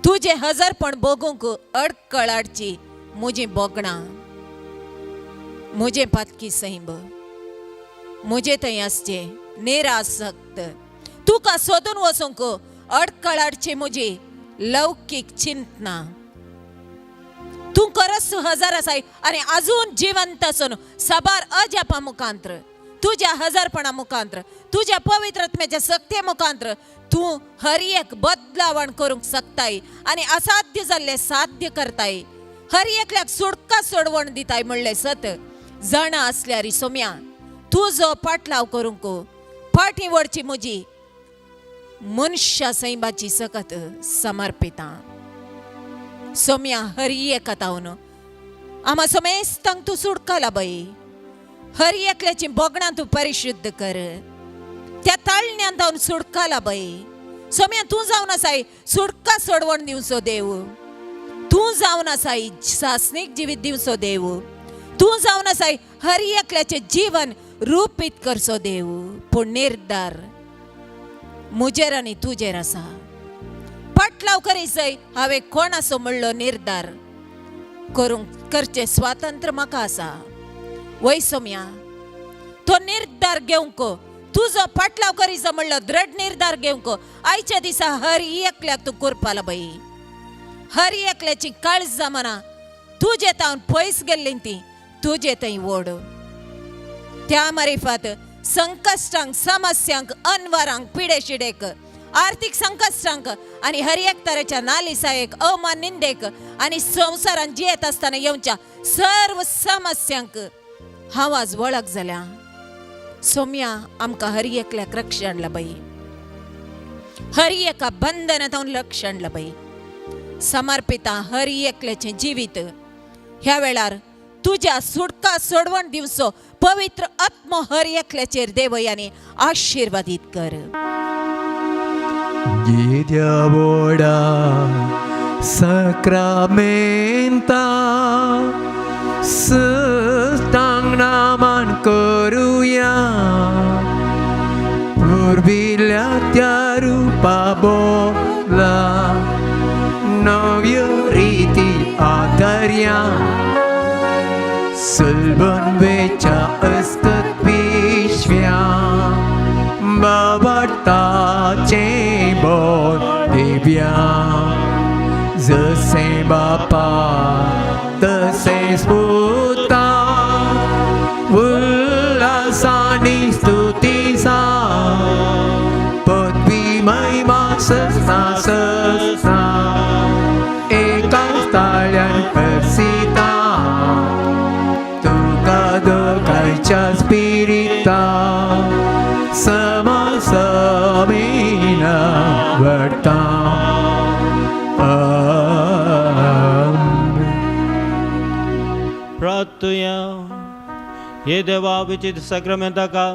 तुजें हजारपण भोगूंक अडकळ हाडची म्हजी भोगणां म्हजें पातकी सैंब म्हजें थंय आसचें निरासक्त तुका सोदून वचूंक अडकळ हाडची म्हजी लौकीक चिंतना. तूं खरच हजार आसाय आनी अजून जिवंत आसून साबार अजापा मुखांत्र तुज्या हजारपणा मुखांत्र तुज्या पवित्रत्म्याच्या सक्ते मुखांत्र तूं हर एक बदलावण करूंक शकताय आनी असाध्य जाल्लें साध्य करताय. हर एकल्याक सुटका सोडवण दिताय म्हणलें सत जाणा आसल्यार सोम्या तुजो पाटलाव करूंक फाटीं वडची म्हजी मनशा सैमाची सकत समर्पिता. सोम्या हर एका तावन आमा समेस्तांक तूं सुटकाला बाई. हर एकल्याची भोगणां तूं परिशुद्ध कर त्या ताळण्यान तावन सुटकाला बाई. सोम्या तूं जावन आसाय सुटका सोडवण दिवचो देव, तूं जावन आसाय सासणीक जिवीत दिवचो देव, तूं जावन आसाय हर एकल्याचें जीवन रुपीत करचो देव. पूण निर्धार म्हजेर आनी तुजेर आसा. पाटलाव करी जाय हांवें कोणाचो म्हणलो निर्धार करूंक करचें स्वातंत्र्य म्हाका आसा. वय सोम्या तो निर्धार घेवंक तुजो पाटलाव करीचो म्हणलो दृढ निर्धार घेवंक आयच्या दिसा हर एकल्याक तूं करपाला बाई. हर एकल्याची काळजां मना तुजे तावन पयस गेल्ली ती तुजे थंय ओड. त्या मारिफात संकश्टांक समस्यांक अनवरांक पिडेशिडेक आर्थीक संकश्टांक आनी हर एक तरेच्या नालिसायेक अवमान निंदेक आनी संवसारान जियेत आसतना येवच्या सर्व समस्यांक हांव आज वळख जाल्या. सोम्या आमकां हर एकल्याक रक्षण बाई, हर एका बंधनांत रक्षण बाई. समर्पिता हर एकल्याचें जिवीत ह्या वेळार तुज्या सुटका सोडवण दिवचो पवित्र आत्मो हर एकल्याचेर देवयानी आशिर्वादीत कर. येद्या व्हडा सक्रामेंता सतांग नामान करुया पुर्विल्ल्या त्या रुपा बोला नव्यो रिती आदर्या सुलभन वेच्या अस्कत पिशव्या बाबाटाचे बोल दिव्या जसे बापा तसे पुता उल्हासानी स्तुतीसा पदवी महिमा ससना ससना एकाच ताळ्यान हर्सिता तुका दोगांयच्या स्पिरिता समासमीन वडता. आमेन. प्रार्थुया. हे देवा विचित्र सक्रमेंताका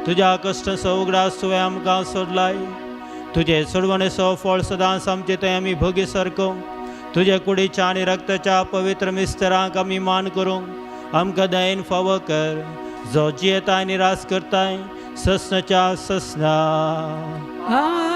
तुज्या कश्ट उगडास तुवें आमकां सोडलाय. तुजे सोडवणेचो फळ सदांच आमचे थंय आमी भोगी सारको तुजे कुडीच्या आनी रक्ताच्या पवित्र मिस्तरांक आमी मान करूंक आमकां दयेन फावो कर, जो जियेताय आनी रास करताय ससनाच्या ससना. आमेन.